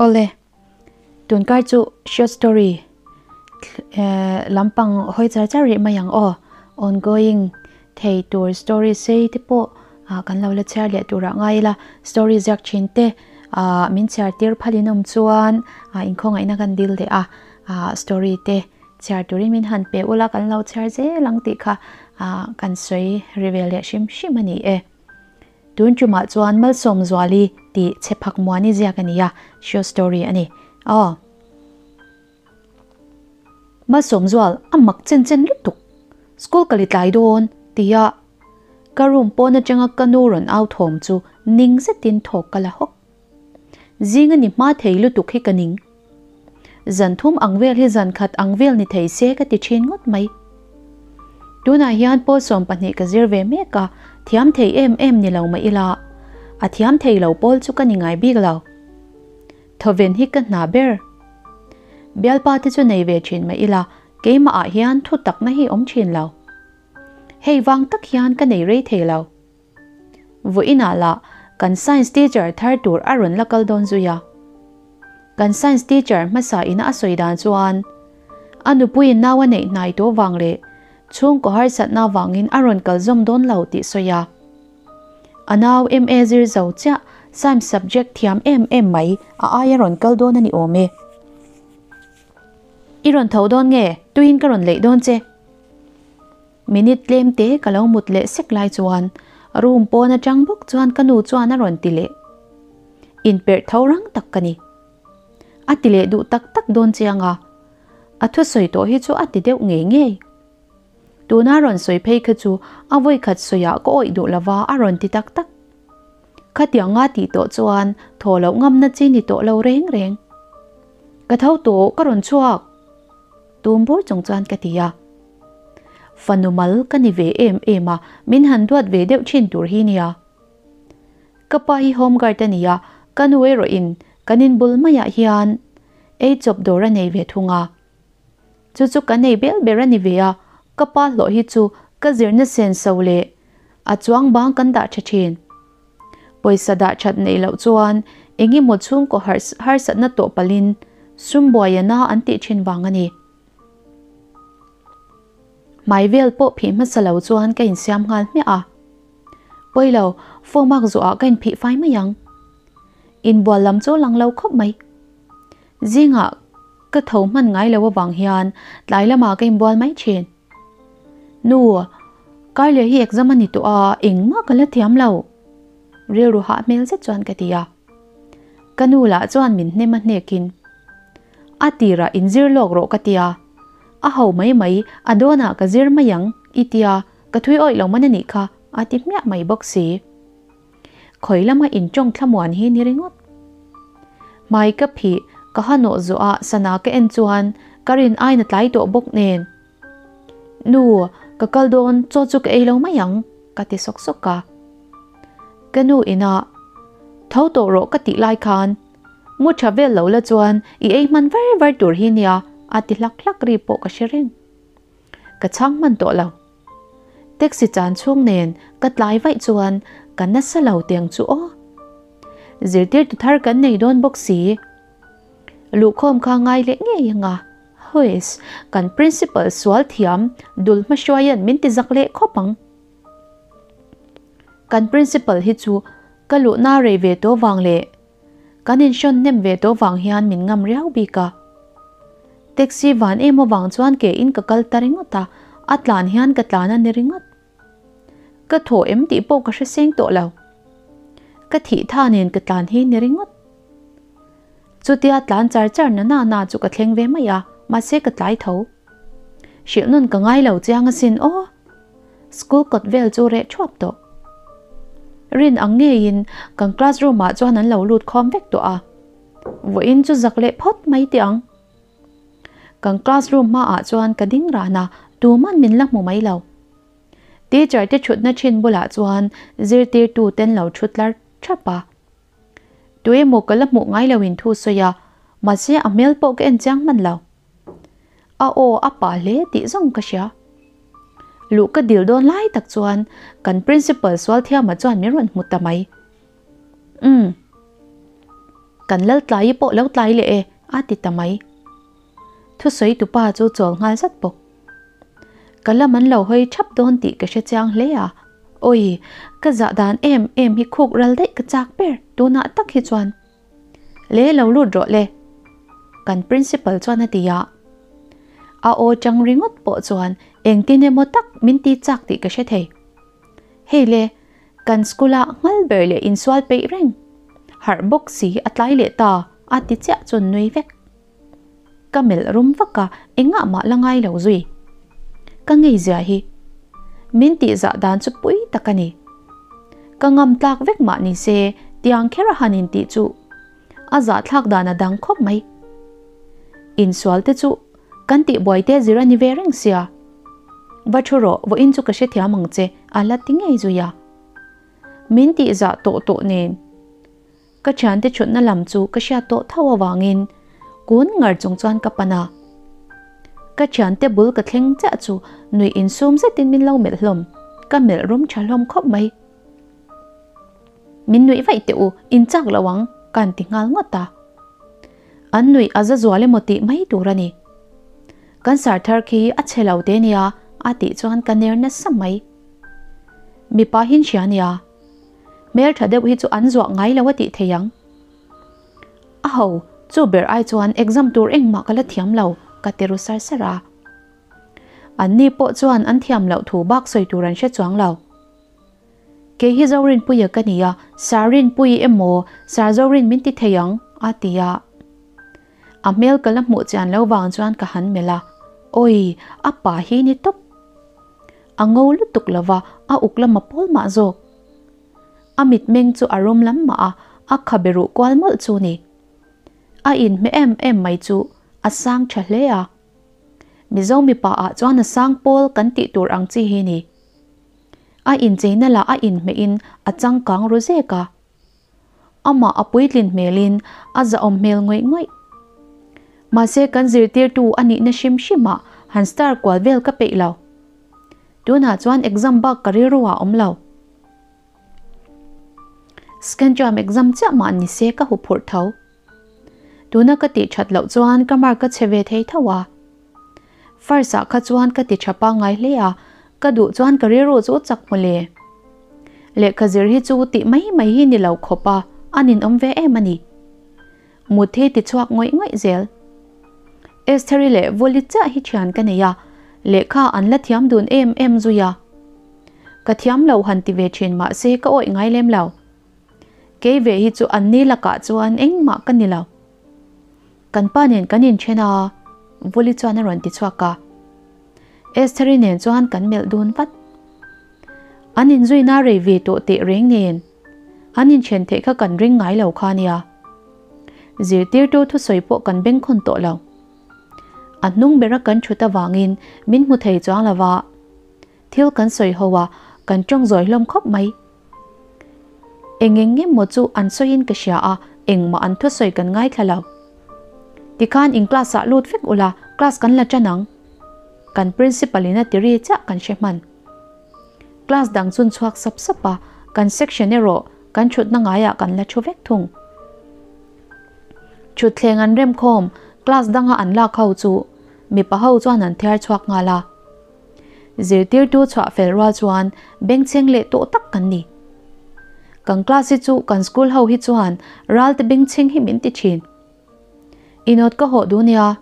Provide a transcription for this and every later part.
Awle, tunkar chu short story lampang hawi char char rih mai ang aw. Ongoing thei tur story sei te pawh kan lo la chhiar leh turah ngai ila, story ziak thin te min chhiar tir phalin awm chuan inkhawngaihna kan dil leh a, story te chhiar turin min han pe ula kan lo chhiar zel ang tih kha kan sawi ri ve leh hrim hrim a ni e. Tun tumah chuan Malsawmzuali tih chhe phak muani ziak a ni a, short story a ni. Aw. Malsawmzual a mak chen chen lutuk. School ka li tlai dawn tia ka room pawn atanga ka nu rawn au thawm chu ning zetin thawk ka la hawk. Zing a ni hma thei lutuk hi ka ning. Zan thum ang vel hi zan khat ang vel ni thei se ka ti thin ngawt mai. Tunah hian pawl 12 ka zir ve mek a, thiam thei em em ni lo mah ila, a thiam thei lo pawl chu ka ni ngai bik lo. Thawven hi ka hna ber. Bialpa te chu nei ve thin mah ila, keimah ah hian thu takna hi awm thin lo. Hei vang tak hian ka nei rei thei lo. Vawiinah lah kan science teacher thar tur a rawn la kal dawn zui a. Kan science teacher hmasa ina a sawi dan chuan a nupuiin nau a neih hnai tawh vang leh chhungkaw harsatna vangin a rawn kal zawm dawn lo tih sawi a. A nau MA zir zo chiah science subject thiam em em mai a aia rawn kal dawn a ni awm e. I rawn tho dawn nge? Tuiin ka rawn leih dawn che. Minute tlem te ka lo mut leh sek lai chuan room pawn atang bawk chuan ka nu chuan a rawn ti leh. Inperh tho rang tak ka ni. A ti leh duh tak tak dawn chiang a, a thusawi tawh hi chu a ti deuh ngei ngei. Tuna rawn sawi phei kha chu a vawikhat sawiah ka awih duh lova a rawn ti tak tak. Khatianga tih tawh chuan thaw loh ngamna chi ni tawh lo reng reng. Ka tho tawh ka rawn chhuak. Tum bur chung chuan ka ti a. Fanu mal ka ni ve em em a, min han duat ve deuh thin tur hi nia. Ka pa hi home guard a ni a, ka nu erawhin kan inbul maiah hian ei chawp dawr a nei ve thung a. Chu chu kan ei bel ber a ni ve a, ka pa hlawh hi chu ka zirna sen so leh a chuang bang kan dah tha thin. Pawisa dah that neih loh chuan eng emaw chhungkaw harsatna tawh palhin sum buai a na an tih thin vang a ni. Hmai vel pawh phih hmasa lo chuan ka insiam nghal hmiah a. Pawi lo, form ak zawhah ka inphih fai mai ang. Inbual lam chu lang lo khawp mai. Zingah ka tho hman ngai lo avang hian tlai lamah ka inbual mai thin. Nu, Karleh hi exam a ni tawh a, engmah ka la thiam lo. Rilru hah hmel zet chuan ka ti a. Ka nu lah chuan min hnem a hnekin. A tirah inzir lawk rawh ka tia. A ho mai mai, a dawnah ka zir mai ang i tia, ka thui awih lo man a nih kha, a ti hmiah mai bawk si. Khawi lama intawng thlamuan hi ni ringawt. Hmai ka phih, ka ha nawh zawh a sana ka en chuan ka rin aina tlai tawh bawk nen. Nu, ka kal dawn, chaw chu ka ei lo mai ang, ka ti sawk sawk a. Ka nu inah, Tho tawh rawh ka tih lai khan, Mu tha vel lo la chuan i ei hman var var tur hi nia, a ti hlak hlak ri pawh ka hre reng. Ka chhang hman tawh lo. Taxi chan chhung nen ka tlai vaih chuan ka nasa lo tiang chu aw. Zirtirtu thar kan nei dawn bawk si. Luhkhawm kha ngai leh ngei anga Huiss, kan principal sual thiam dul hmahruaian min ti zak leh khawp ang. Kan principal hi chu ka luhna rei ve tawh vang leh Kan inhrawn hnem ve tawh vang hian min ngam riau bik a. Taxi van em avang chuan ke in ka kal ta ringawt a, a tlan hian ka tlan a ni ringawt. Ka thaw em tih pawh ka hre seng tawh lo. Ka thih tha nen ka tlan hi ni ringawt. Chutia tlan char char na na na chu ka thleng ve mai a, mahse ka tlai tho. Hrilh nawn ka ngai lo chiang asin aw. School kawt vel chu reh thuap tawh. Rin ang ngeiin kan classroom ah chuan an lo lut khawm vek tawh a. Vawiin chu zak leh phawt mai teh ang. Kan classroom hmaah chuan ka ding ran a, tuman min la hmu mai lo. Teacher te thutna thin bulah chuan zirtirtu ten lo thu tlar thap a. Tuemaw ka la hmuh ngai loin thu sawi a, mahse a hmel pawh ka en chiang hman lo. A aw a pah hle tih zawng ka hria. Luh ka dil dawn lai tak chuan kan principal Sualthiama chuan min rawn hmu ta mai. Umm. Kan lal tlai pawh lo tlai leh e a ti ta mai. Thusawi tupa chu chawl nghal zat bawk. Ka lam an lo hawi thap dawn tih ka hre chiang hle a. Awi, ka zah dan em em hi khuk ral daih ka chak ber tunah tak hi chuan. Le lo lut rawh le. Kan principal chuan a ti a. A aw chang ringawt pawh chuan engtin emaw tak min ti chak tih ka hre thei. Hei le, kan school ah nghal ber leh insual peih reng. Harh bawk si a tlai leh ta a ti chiah chuan nui vek. Ka melh rum vak a, engah mah la ngai lo zui. Ka ngei zia hi. Min tih zah dan chu pui tak a ni. Ka ngam tlak vek mah ni se, tiang kher a han intih chu a zah thlak dan a dang khawp mai. Insual te chu kan tih buai te zir a ni ve reng sia. Va thu rawh, vawiin chu ka hrethiam ang che, a la ti ngei zui a. Min tih zah tawh tawh nen. Ka thiante thutna lam chu ka hriat tawh tho avangin kun ngar chung chuan ka pan a. Ka thiante bul ka thleng chiah chu nuih insum zetin min lo melh hlawm, ka melh rum tha hlawm khawp mai. Min nuih vaih teh u, in chak lo ang, ka han ti nghal ngawt a. An nuih a za zual emaw tih mai tur a ni. Kan sar thar khi a chhe lo te nia a tih chuan ka ner nasa mai. Mipa hin hria nia. Hmel tha deuh hi chu an zuah ngai lo a tih thei ang. A ho, chu ber ai chuan exam tur engmah ka la thiam lo, ka ti ru sar sar a. An ni pawh chuan an thiam loh thu bak sawi tur an hre chuang lo. Kei hi Zorinpuia ka ni a, Sir Rinpui emaw Sir Zorin min ti thei ang, a ti a. A hmel ka la hmuh chian lo vang chuan ka han melh a, Awi, a pa hi ni tawp. A ngo lutuk lo va, a uk lam a pawl mah zawk. A mitmeng chu a rum lam mah a, a khabe ruh kual mawlh chu ni. A inhmeh em em mai chu a sang tha hle a. Mizo mipa ah chuan a sang pawl kan tih tur ang chi hi ni. A incheina lah a inhmehin a changkang ru zek a. Amah a puitlin hmelin a zahawm hmel ngawih ngawih. Mahse kan zirtirtu a nihna hrim hrimah han star kual vel ka peih lo. Tunah chuan exam bak ka rilru ah awm lo. Second term exam chiah mah ni se ka huphurh tho. Tuna ka tih that loh chuan ka mark ka chhe ve thei tho a. First ah kha chuan ka ti tha pangngai hle a, ka duh chuan ka rilru chu chak hmu le. Lehkha zir hi chu tih mai mai hi ni lo khawp a, a ninawm ve em a ni. Mut hi ti chhuak ngawih ngawih zel. Estheri leh Vawli chiah hi thian ka nei a, lehkha an la thiam dun em em zui a. Ka thiam lo han ti ve thin mahse ka awih ngai lem lo. Kei ve hi chu an ni lakah chuan engmah ka ni lo. Kan pa nen kan inthen a, Vawli chuan a rawn ti chhuak a. Estheri nen chuan kan melh dun vat. An inzuina rei ve tawh teh reng nen an inthen theih kha kan ring ngai lo kha nia. Zirtirtu thusawi pawh kan bengkhawn tawh lo. A hnung bera kan thut avangin min hmu thei chuang lo va, thil kan sawi ho a, kan tawng zawi hlawm khawp mai. Eng eng nge maw chu an sawiin ka hria a, engmah an thusawi kan ngaithla lo. Tikhan in class ah lut vek ula, class kan la tan ang. Kan principal in a ti ri chiah kan hre hman. Class dang chun chhuak sap sap a, kan section erawh kan thutna ngaiah kan la thu vek thung. Thutthleng an rem khawm, class danga an lak ho chu mipa ho chuan an thiar chhuak nghal a. Zirtirtu chhuah fel rual chuan bengchheng leh tawh tak kan ni. Kan class hi chu kan school ho hi chuan ralte bengchheng hi min ti thin. Inawt ka hawh duh nia.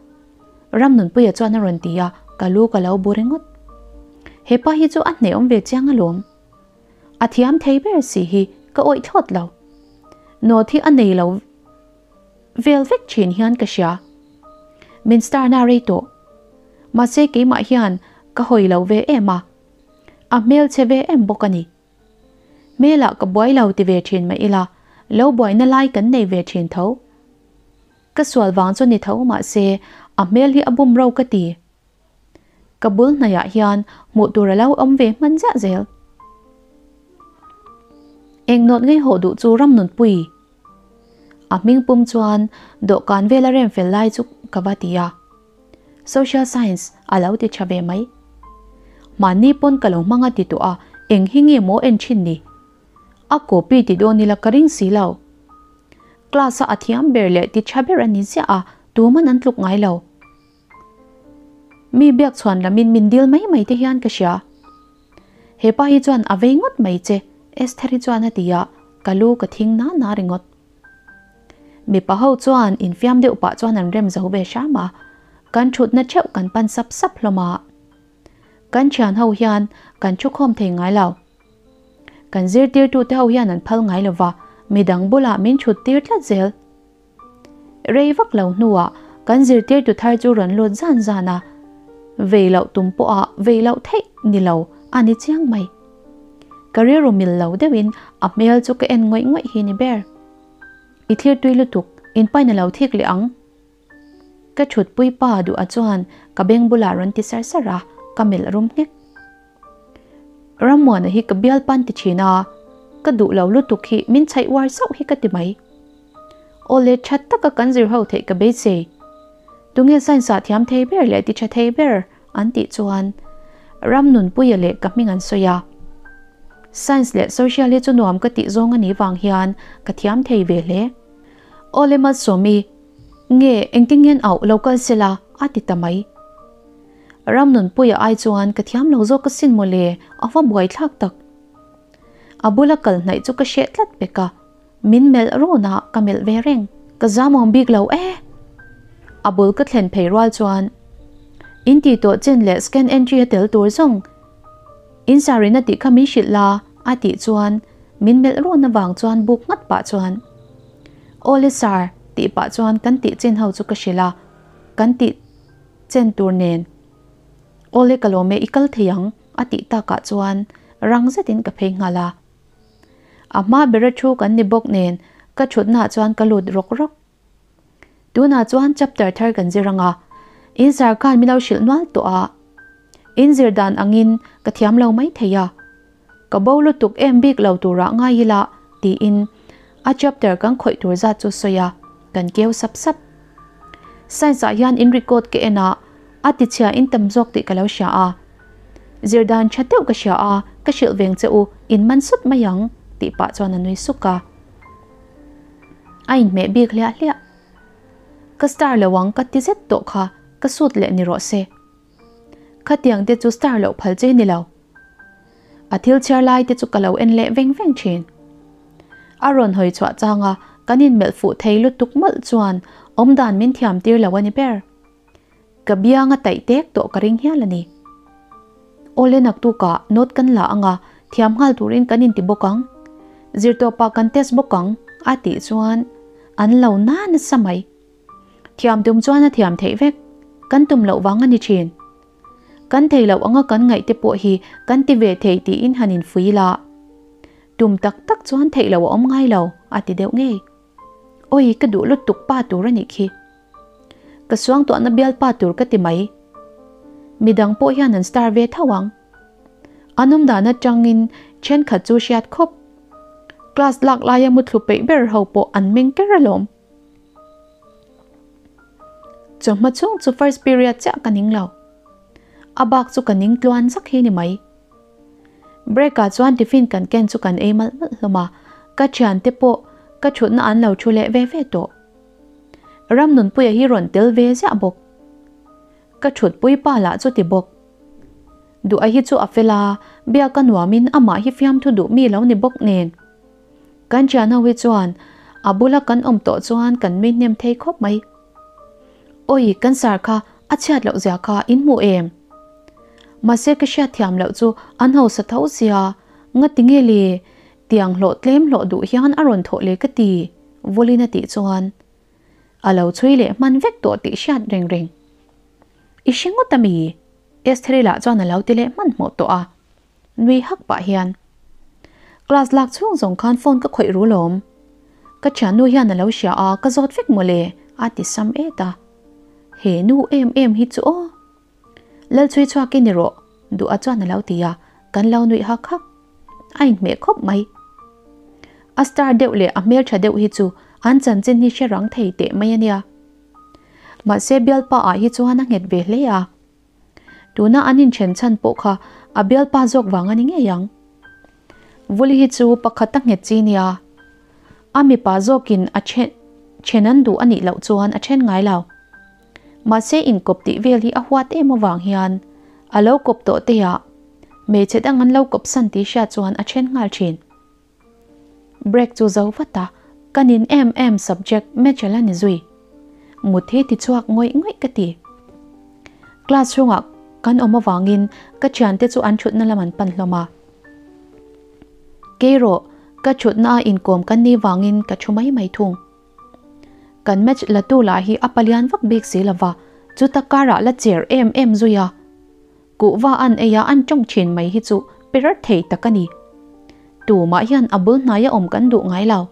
Ramnunpuia chuan a rawn ti a, ka lu ka lo bu ringawt. Hepa hi chu a hnehawm ve chiang alawm. A thiam thei ber si hi ka awih thlawt lo. Nawt hi a nei lo vel vek thin hian ka hria. Min star na rei tawh. Mahse keimah hian ka hawi lo ve em a. A hmel chhe ve em bawk a ni. Hmelah ka buai lo ti ve thin mah ila, lo buaina lai kan nei ve thin tho. Ka sual vang chu ni tho mahse a hmel hi a bum ro ka ti. Ka bul hnaiah hian hmuh tur a lo awm ve hman ziah zel. Eng nawt ngei haw duh chu Ramnunpui. A hming pum chuan dawhkan vela rem fel lai chu ka va ti a. Social Science a lo ti tha ve mai. Mahni pawn ka lo hmang a ti tawh a, eng hi nge maw en thin ni? A copy ti dawn ila ka ring si lo. Class a a thiam ber leh ti tha ber a ni ziah a, tuman an tluk ngai lo. Mi biak chhuan lamin min dil mai mai te hian ka hria. He pa hi chuan a vei ngawt mai che, Estheri chuan a ti a, ka lu ka thing na na ringawt. Mipa ho chuan infiam deuh pah chuan an rem zo ve hram a, kan thutna theuh kan pan sap sap hlawm a. Kan thian ho hian kan thukhawm thei ngai lo. Kan zirtirtute ho hian an phal ngai lova, midang bulah min thut tir tlat zel. Rei vak lo hnuah kan zirtirtu thar chu rawn lut zan zan a, vei loh tum pawha vei loh theih ni lo a ni chiang mai. Ka rilru mil lo deuhin a hmel chu ka en ngawih ngawih hi ni ber. I thlir tui lutuk, in paina lo thik leh ang. Ka thutpui pa duh a chuan ka beng bulah rawn ti sar sar a, ka melh rum nghek. Rammuana hi ka bial pan ti thin a, ka duh lo lutuk hi min chhaih uar sauh hi ka ti mai. Awle tha taka kan zir ho theih ka beisei. Tunge science ah thiam thei ber leh ti tha thei ber an tih chuan Ramnunpuia leh ka hming an sawi a. Science leh social hi chu nuam ka tih zawng a nih vang hian ka thiam thei ve hle. Awle Malsawmi, nge engtin ngen auh lo kal sela a ti ta mai. Ramnunpuia ai chuan ka thiam lo zawk asin mawle, a va buaithlak tak. A bula kal hnaih chu ka hreh tlat pek a, min melh rawn a ka melh ve reng. Ka zamawm bik lo e. A bul ka thlen phei rual chuan in tih tawh chen leh scan entry a tel tur zawng in sarina tih kha min hrilh la a tih chuan min melh rawn avang chuan buk nghat pah chuan Awle sir tih pah chuan kan tih chen ho chu ka hrilh a, kan tih chen tur nen Awle ka lawm e i kal thei ang a tih takah chuan rang zetin ka phei nghal a. A hma bera thu kan ni bawk nen ka thutnaah chuan ka lut rawk rawk. Tunah chuan chapter thar kan zir ang a, in sir khan min lo hrilh nual tawh a, in zir dan angin ka thiam lo mai thei a, ka bo lutuk em bik lo turah ngai ila tiin a chapter kan khawih tur zat chu sawi a, kan keu sap sap. Science ah hian in record ka en a, a tichhia in tam zawk tih ka lo hria a. Zir dan tha deuh ka hria a, ka hrilh veng che u, in man sut mai ang tih pah chuan a nui suk a. A inhmeh bik hliah hliah. Ka star lo ang ka ti zet tawh kha ka sut leh ni rawh se. Khatiang te chu star loh phal che ni lo. A thil chhiar lai te chu ka lo en leh veng veng thin. A rawn hawi chhuah chang a kan inmelh fuh thei lutuk mawlh chuan awmdan min thiam tir lo a ni ber. Ka biang a taih tek tawh ka ring hial a ni. Awle naktukah note kan la ang a, thiam nghal turin kan inti bawk ang. Zirtawpah kan test bawk ang a tih chuan an lo na nasa mai. Thiam tum chuan a thiam theih vek, kan tum loh vang a ni thin. Kan thei loh anga kan ngaih te pawh hi kan ti ve thei tiin han infui la. Tum tak tak chuan theih loh a awm ngai lo a ti deuh ngei. Awi ka duh lutuk pa tur a nih khi. Ka suangtuahna bialpa tur ka ti mai. Midang pawh hian an star ve tho ang. An awmdan atangin thenkhat chu hriat khawp. Class lak laia muthlu peih ber ho pawh an meng ker alawm. Chawhma chhung chu first period chiah ka ning lo. A bak chu ka ning tluan zak hi ni mai. Break ah chuan tiffin kan ken chu kan ei malh malh hlawm a, ka thiante pawh ka thutna an lo thu leh ve ve tawh. Ramnunpuia hi rawn tel ve ziah bawk. Ka thutpui pa lah chu ti bawk. Duh a hi chu a fel a, biak a nuamin amah hi fiamthu duh mi lo ni bawk nen. Kan thian ho hi chuan a bula kan awm tawh chuan kan nui hnem thei khawp mai. Awi kan sar kha a chhiat loh zia kha in hmu em? Mahse ka hriat thiam loh chu an hausa tho sia, ngati nge le? Tiang hlawh tlem hlawh duh hian a rawn thawh leh ka ti, Vawlin a tih chuan a lo chhui leh hman vek tawh tih hriat reng reng. I hre ngawt a mi? Estheri lah chuan a lo ti leh hmanhmawh tawh a, nui hak pah hian Class lak chhung zawng khan phone ka khawih ru lawm. Ka thiannu hian a lo hria a, ka zawt vek mawle a ti sam et a. He nu em em hi chu aw. Lalchhui chhuak i ni rawh, Duha chuan a lo ti a, kan lo nuih hak hak. A inhmeh khawp mai. A star deuh leh a hmeltha deuh hi chu an chanchin hi hre rang thei teh mai a nia. Mahse bialpa ah hi chuan a nghet ve hle a. Tuna an inthen chhan pawh kha a bialpa zawk vang a ni ngei ang. Vuli hi chu pakhat a nghet chi nia. A mipa zawkin a then. Then an duh a nih loh chuan a then ngai lo. Mahse inkawp tih vel hi a huat em avang hian a lo kawp tawh te ah hmeichhe dang an lo kawp san tih hriat chuan a then nghal thin. Break chu zo vat a, ka nin em em subject match a la ni zui. Mut hi ti chhuak ngawih ngawih ka ti. Class chhungah kan awm avangin ka thiante chu an thutna lam an pan hlawm a. Kei rawh, ka thutna a inkawm kan ni vangin ka thu mai mai thung. Kan match la tu lah hi a palian vak bik si lova, chuta karah la cher em em zui a. Kuhva an ei a an tawng thin mai hi chu perat thei tak a ni. Tumah hian a bul hnaia awm kan duh ngai lo.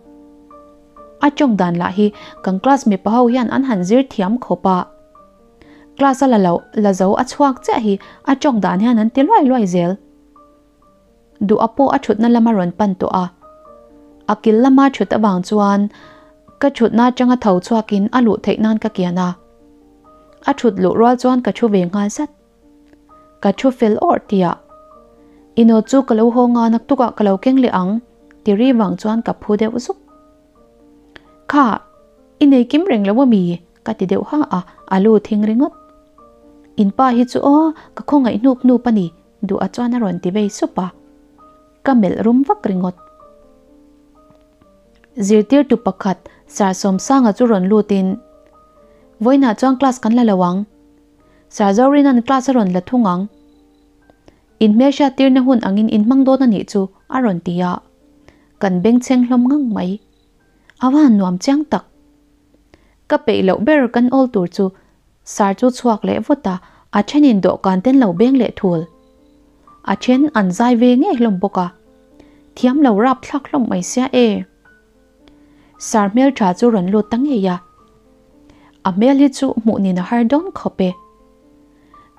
A tawng dan lah hi kan class mipa ho hian an han zir thiam khawp a. Class a la lo la zo a chhuak chiah hi a tawng dan hian an ti luai luai zel. Duh a pawh a thutna lama rawn pan tawh a. A kil lama thut avang chuan ka thutna atanga tho chhuakin a luh theih nan ka kian a. A thut luh rual chuan ka thu ve nghal zat. Ka thu fel awrh tih ah I note chu ka lo haw nga naktukah ka lo keng leh ang ti ri vang chuan ka phu deuh zuk. Kha, i nei kim reng lo ami? Ka ti deuh ha a, a lu thing ringawt. In pa hi chu aw, ka khawngaih hnup hnup a ni, duh a chuan a rawn ti vei sup a. Ka melh rum vak ringawt. Zirtirtu pakhat Sir Sawmsanga chu rawn lutin, Vawiinah chuan class kan la lo ang. Sir Zorina'n class a rawn la thung ang. In hmelhriat tirna hun angin in hmang dawn a nih chu, a rawn ti a. Kan bengchheng hlawm ngang mai. A va han nuam chiang tak. Ka peih loh ber kan awl tur chu Sir chu chhuak leh vawt a, a thenin dawhkan ten lo beng leh thul. A then an zai ve ngei hlawm bawk a. Thiam lo rap thlak hlawm mai sia e. Sir hmeltha chu rawn lut ta ngei a. A hmel hi chu hmuh nin a har dawn khawp e.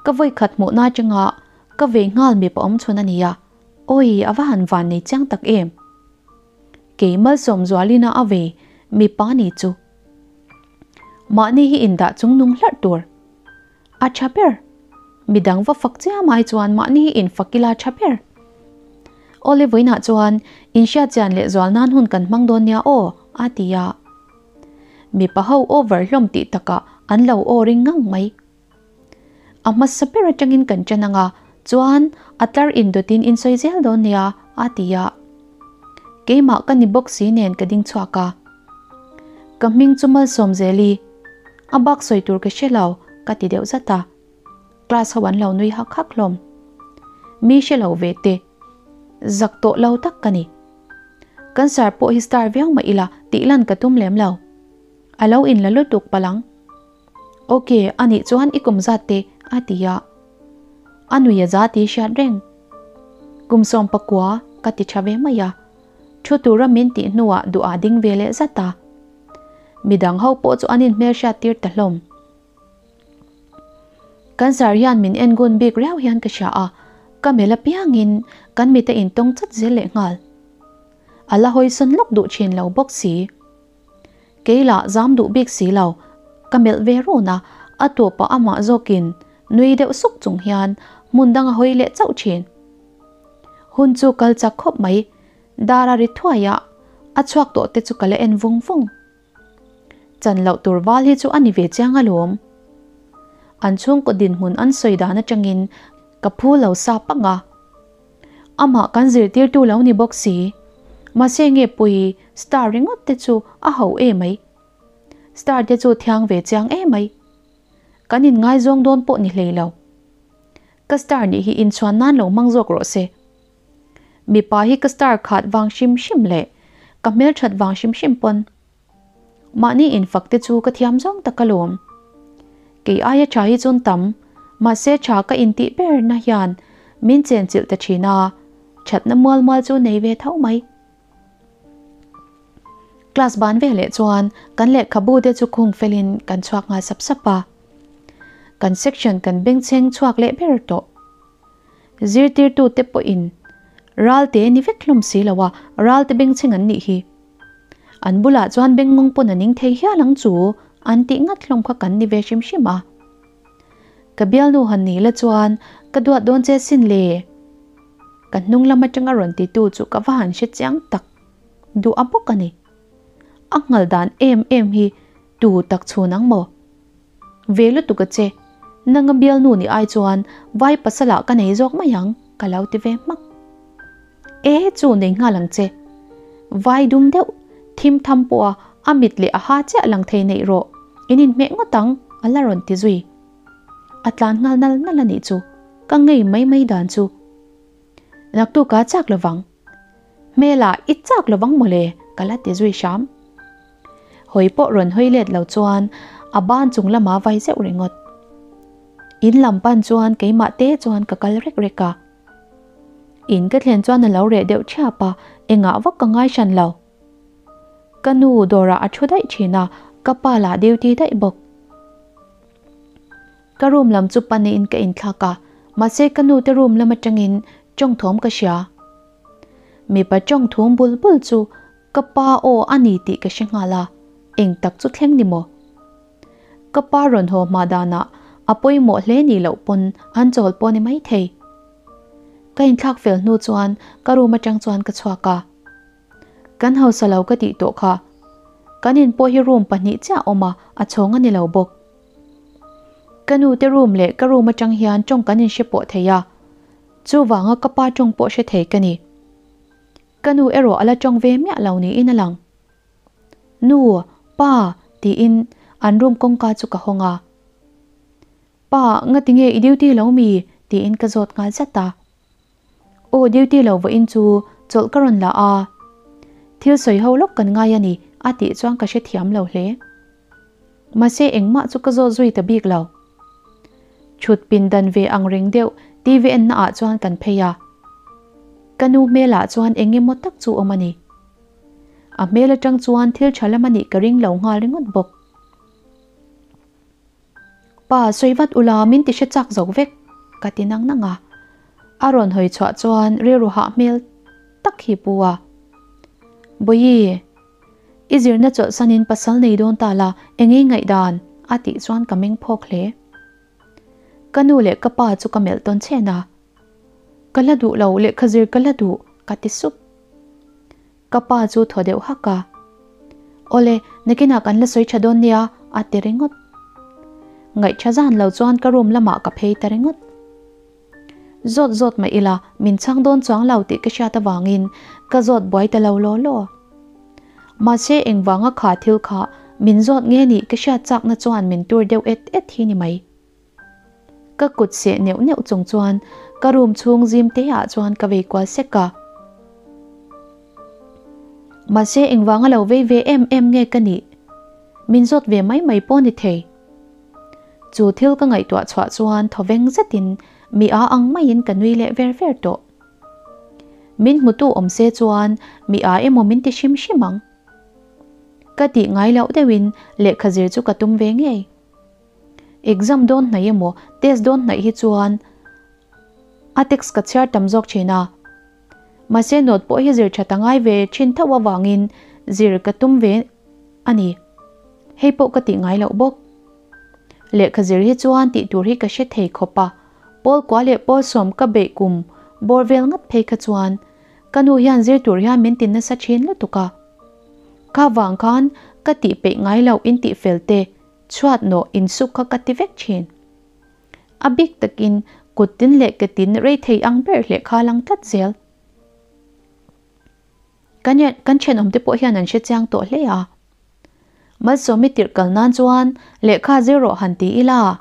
Ka vawikhat hmuhna atanga ka vei nghal mipa awm chhun a nia. Awi a va han van nei chiang tak em. Kei Malsawmzualina a vei mipa ni chu. Mahni hi indah chung nung hlarh tur. A tha ber. Midang va fak chiam ai chuan mahni hi infak ila tha ber. Awle vawiinah chuan inhriat chian leh zual nan hun kan hmang dawn nia aw, a ti a. Mipa ho over hlawm tih takah an lo aw ring ngang mai. A hmasa ber atangin kan ṭan anga chuan a tlar indawtin in sawi zel dawn nia, a ti a. Keimah ka ni bawk si nen ka ding chhuak a. Ka hming chu Malsawmzeli. A bak sawi tur ka hre lo, ka ti deuh zat a. Class ho an lo nui hak hak hlawm. Mi hre lo ve te. Zak tawh lo tak ka ni. Kan sir pawh hi star viau mah ila tih lan ka tum lem lo. A lo inla lutuk palang. Ok, anih chuan i kum zat te, a ti a. A nui a za tih hriat reng. Kum 19 ka ti tha ve mai a. Thu tura min tih hnuah duh a ding ve leh zat a. Midang ho pawh chu an inhmel hriat tir ta hlawm. Kan sir hian min en gun bik riau hian ka hria a, ka mel apiangin kan mite intawng chat zel leh nghal. A la hawisawn lawk duh thin lo bawk si. Kei lah zam duh bik si lo, ka melh ve run a, a tawpah amah zawkin nui deuh suk chung hian hmun dang a hawi leh chauh thin. Hun chu kal chak khawp mai, dar a ri thuai a, a chhuak tawh te chu ka la en vung vung. Chan loh tur val hi chu a ni ve chiang alawm. An chhungkaw dinhmun an sawi dan atangin ka phu lo sa pang a. Amah kan zirtirtu lo ni bawk si. Mahse nge pui star ringawt te chu a ho e mai. Star te chu thiang ve chiang e mai. Kan in ngaizawng dawn pawh ni hlei lo. Ka star nih hi inchhuan nan lo hmang zawk rawh se. Mipa hi ka star khat vang hrim hrim leh ka hmelthat vang hrim hrim pawn Mahni infak te chu ka thiam zawng tak alawm. Kei aia tha hi chun tam, mahse tha ka intih ber na hian min chenchilh ta thin a, thatna mual mual chu nei ve tho mai. Class ban ve leh chuan kan lehkhabu te chu khung felin kan chhuak nghal sap sap a. Kan section kan bengchheng chhuak leh ber tawh. Zirtirtute pawhin Ralte ni vek hlawm si lo a, Ralte bengchheng an nih hi. An bulah chuan bengngawng pawn a ning thei hial ang chu an tih ngat hlawm kha kan ni ve hrim hrim a. Ka bialnu han ni la chuan ka duat dawn che sin le. Ka hnung lam atanga rawn titu chu ka va han hre chiang tak. Duh a bawk a ni. A nghal dan em em hi tu tak chhun ang maw? Ve lutuk a che, nanga bialnu nih ai chuan vai pasal ah ka nei zawk mai ang ka lo ti ve hmak. E chu nei nghal ang che. Vai dum deuh, thim tham pawha a mit leh a ha chiah lang thei neih rawh, in inhmeh ngawt ang a la rawn ti zui. A tlan nghal nal nal a nih chu, ka ngei mai mai dan chu. Naktuka chak lovang. Hmela i chak lovang mawle ka la ti zui hram. Hawi pawh rawn hawi let lo chuan a ban chung lama vai zeuh ringawt. In lam pan chuan keimah te chuan ka kal rek rek a. In ka thlen chuan a lo reh deuh thiap a, engah vak ka ngai hran lo. Ka nu dawrah a thu daih thin a, ka pa lah duty daih bawk. Ka room lam chu panin ka inthlak a, mahse ka nu te room lam atangin tawng thawm ka hria. Mipa tawng thum bul bul chu ka pa aw a ni tih ka hre nghal a, eng tak chu thleng ni maw? Ka pa rawn haw hma danah a pawimawh hle nih loh pawn an chawl pawh ni maithei. Ka inthlak fel hnu chuan ka room atang chuan ka chhuak a. Kan hausa lo ka tih tawh kha. Kan in pawh hi room pahnih chiah a awm a, a chhawng a ni lo bawk. Ka nu te room leh ka room atang hian tawng kan inhre pawh thei a, chuvanga ka pa tawng pawh hre thei ka ni. Ka nu erawh a la tawng ve miah lo niin a lang. Nu, pa, tiin an room kawngka chu ka hawng a. Pa, ngatinge i duty lo mi? tiin ka zawt nghal zat a. Aw duty lo vawiin chu chawlh ka rawn la a, thil sawi ho lawk kan ngai a ni a tih chuan ka hrethiam lo hle. Mahse engmah chu ka zawt zui ta bik lo. Chhut pindan ve ang reng deuh TV enna ah chuan kan phei a. Ka nu hmelah chuan eng emaw tak chu awm a ni. A hmel atang chuan thil tha lam a nih ka ring lo nghal ringawt bawk. Pa, sawi vat ula min ti hre chak zo vek, ka ti nang nang a. A rawn hawi chhuah chuan rilru hah hmel tak hi pu a. Bawihi, i zirna chawlhsanin pasal nei dawn ta la, eng ei ngaihdan? a tih chuan ka meng phawk hle. Ka nu leh ka pa chu ka melh tawn chhen a. Ka la duh lo, lehkha zir ka la duh, ka ti sup. Ka pa chu thaw deuh hak a. Awle, nakinah kan la sawi tha dawn nia, a ti ringawt. Ngaih tha zan lo chuan ka room lamah ka phei ta ringawt. Zawt zawt mah ila, min chhang dawn chuang lo tih ka hriat avangin ka zawt buai ta lo law law. Mahse engvanga kha thil kha min zawt nge nih ka hriat chakna chuan min tur deuh et et hi ni mai. Ka kut seh neuh neuh chung chuan ka room chhung zim te ah chuan ka vei kual sek a. Mahse engvanga lo vei ve em em nge ka nih? Min zawt ve mai mai pawh ni thei. Chu thil ka ngaihtuah chhuah chuan thawveng zetin mi a ang maiin ka nui leh ver ver tawh. Min hmutu awm se chuan mi a emaw min ti hrim hrim ang. Ka tih ngai loh deuhin lehkha zir chu ka tum ve ngei. Exam dawn hnaih emaw test dawn hnaih hi chuan a text ka chhiar tam zawk thin a. Mahse note pawh hi zir that a ngai ve thin tho avangin zir ka tum ve a ni. Hei pawh ka tih ngai loh bawk. Lehkha zir hi chuan tih tur hi ka hre thei khawp a, pawl kua leh pawl sawm ka beih kum bawr vel ngat phei kha chuan ka nu hian zir tur hian min ti nasa thin lutuk a. Kha vang khan ka tih peih ngai loh in tih fel te Chhuat nawh insuk kha ka ti vek thin. A bik takin kut tin leh ke tin rei thei ang ber hleh kha lang tlat zel. Kan kan thenawmte pawh hian an hre chiang tawh hle a. Malsawmi tirh kal nan chuan lehkha zir rawh han ti ila,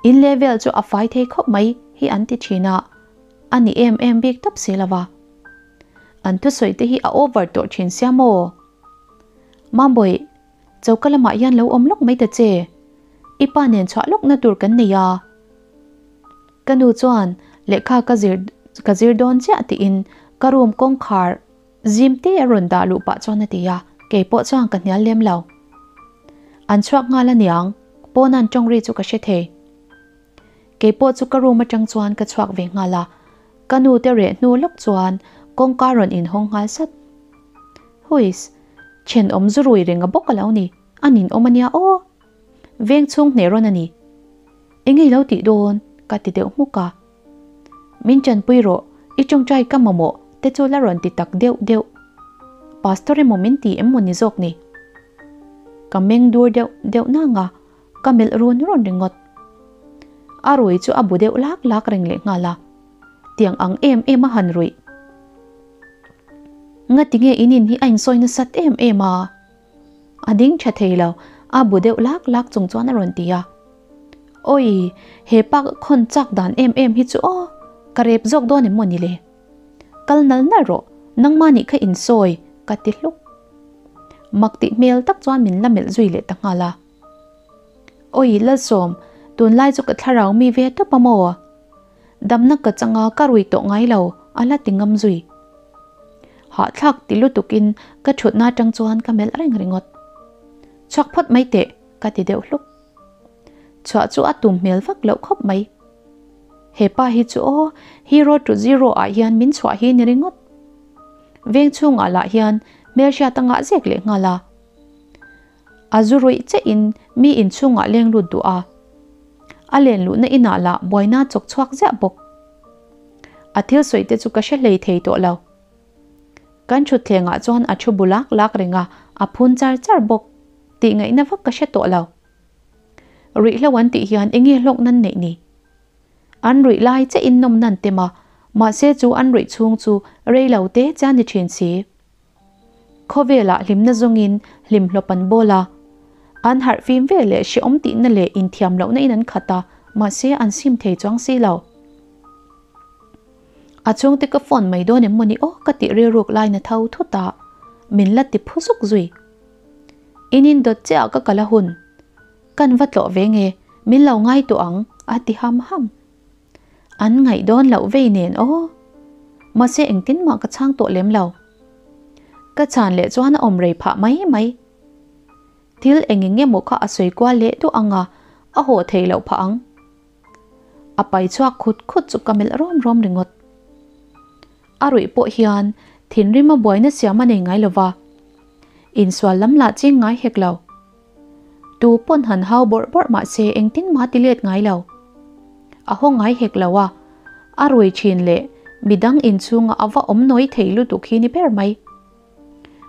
in level chu a fai thei khawp mai hi an ti thin a, a ni em em bik tawp si lova. An thusawi te hi a over tawh thin sia maw? Mambawi. Choka lamah hian lo awm lawk mai ta che. I pa nen chhuah lawkna tur kan nei a. Ka nu chuan lehkha ka zir ka zir dawn chiah tiin ka room kawngkhar zim te a rawn dah luh pah chuan a ti a, kei pawh chuan ka hnial lem lo. An chhuak nghal aniang, pawnan tawng ri chu ka hre thei. Kei pawh chu ka room atang chuan ka chhuak ve nghal a, ka nu te reh hnu lawk chuan kawngka rawn inhawng nghal sat. Huiss. Thenawm zu rui reng a bawk a lo ni, a nin awm a nia aw. Veng chhung hneh rawn a ni. Eng nge i lo tih dawn? ka ti deuh hmuk a. Min tanpui rawh, i tawngtai ka mamawh te chu la rawn ti tak deuh deuh. Pastor emaw min ti em maw ni zawk ni? Ka meng dur deuh deuh nang a, ka melh run run ringawt. A rui chu a bu deuh lak lak reng leh nghal a, tiang ang em em a han ruih. Ngati nge in in hi a insawi nasat em em a? A ding tha thei lo, a bu deuh lak lak chung chuan a rawn ti a. Awi, he pa ka khawn chak dan em em hi chu aw, ka rep zawk dawn em maw ni le? Kal nal nal rawh, nangmah nih kha insawi, ka ti hluk. Mak tih hmel tak chuan min la melh zui leh ta nghal a. Awi Lalsawm, tunlai chu ka thlarau mi ve tawp a maw? Damna ka changa ka rui tawh ngai lo, a la ti ngam zui. Hahthlak ti lutukin ka thutna atang chuan ka melh reng ringawt. Chhuak phawt mai teh, ka ti deuh hluk. Chhuah chu a tum hmel vak loh khawp mai. He pa hi chu aw, hero to zero ah hian min chhuah hi ni ringawt. Veng chhungah lah hian hmelhriat a ngah zek leh nghal a. A zu ruih che in mi inchhungah leng lut duh a. A len luhna inah lah buaina chawk chhuak ziah bawk. A thil sawi te chu ka hre hlei thei tawh lo. Kan thutthlengah chuan a thu bu lak lak reng a, a phun char char bawk. Tih ngaihna vak ka hre tawh lo. Ruihhlo an tih hian enge hlawk nan neih ni? An ruih lai che in nawm nan tem a, mahse chu an ruih chhung chu rei lo te chian ni thin si. Khawvelah hlimna zawngin hlimhlawp an bawl a, an harh fim ve leh hrehawm tihna leh inthiam lohna in an khat a, mahse an sim thei chuang si lo. A chhungte ka phone mai dawn em mawni aw ka tih rilruk lai na tho thut a, min la ti phu zuk zui. In in dawt chiah ka kal a hun. Kan va tlawh ve nge, min lo ngai tawh ang a ti ham ham. An ngaih dawn loh vei nen aw. Mahse engtin mah ka chhang tawh lem lo. Ka chhan leh chuan a awm rei phah mai mai. Thil eng eng emaw kha a sawi kual leh duh ang a, a haw thei loh phah ang. A pai chhuak khut khut chu ka melh rawm rawm ringawt. A ruih pawh hian thinrim a buaina siam a nei ngai lo va, insual lam lah ching ngai hek lo. Tu pawn han hau bawrh bawrh mah se engtin mah ti let ngai lo. A haw ngai hek lo a, a rui thin leh midang inchhunga a va awm nawi thei lutuk hi ni ber mai.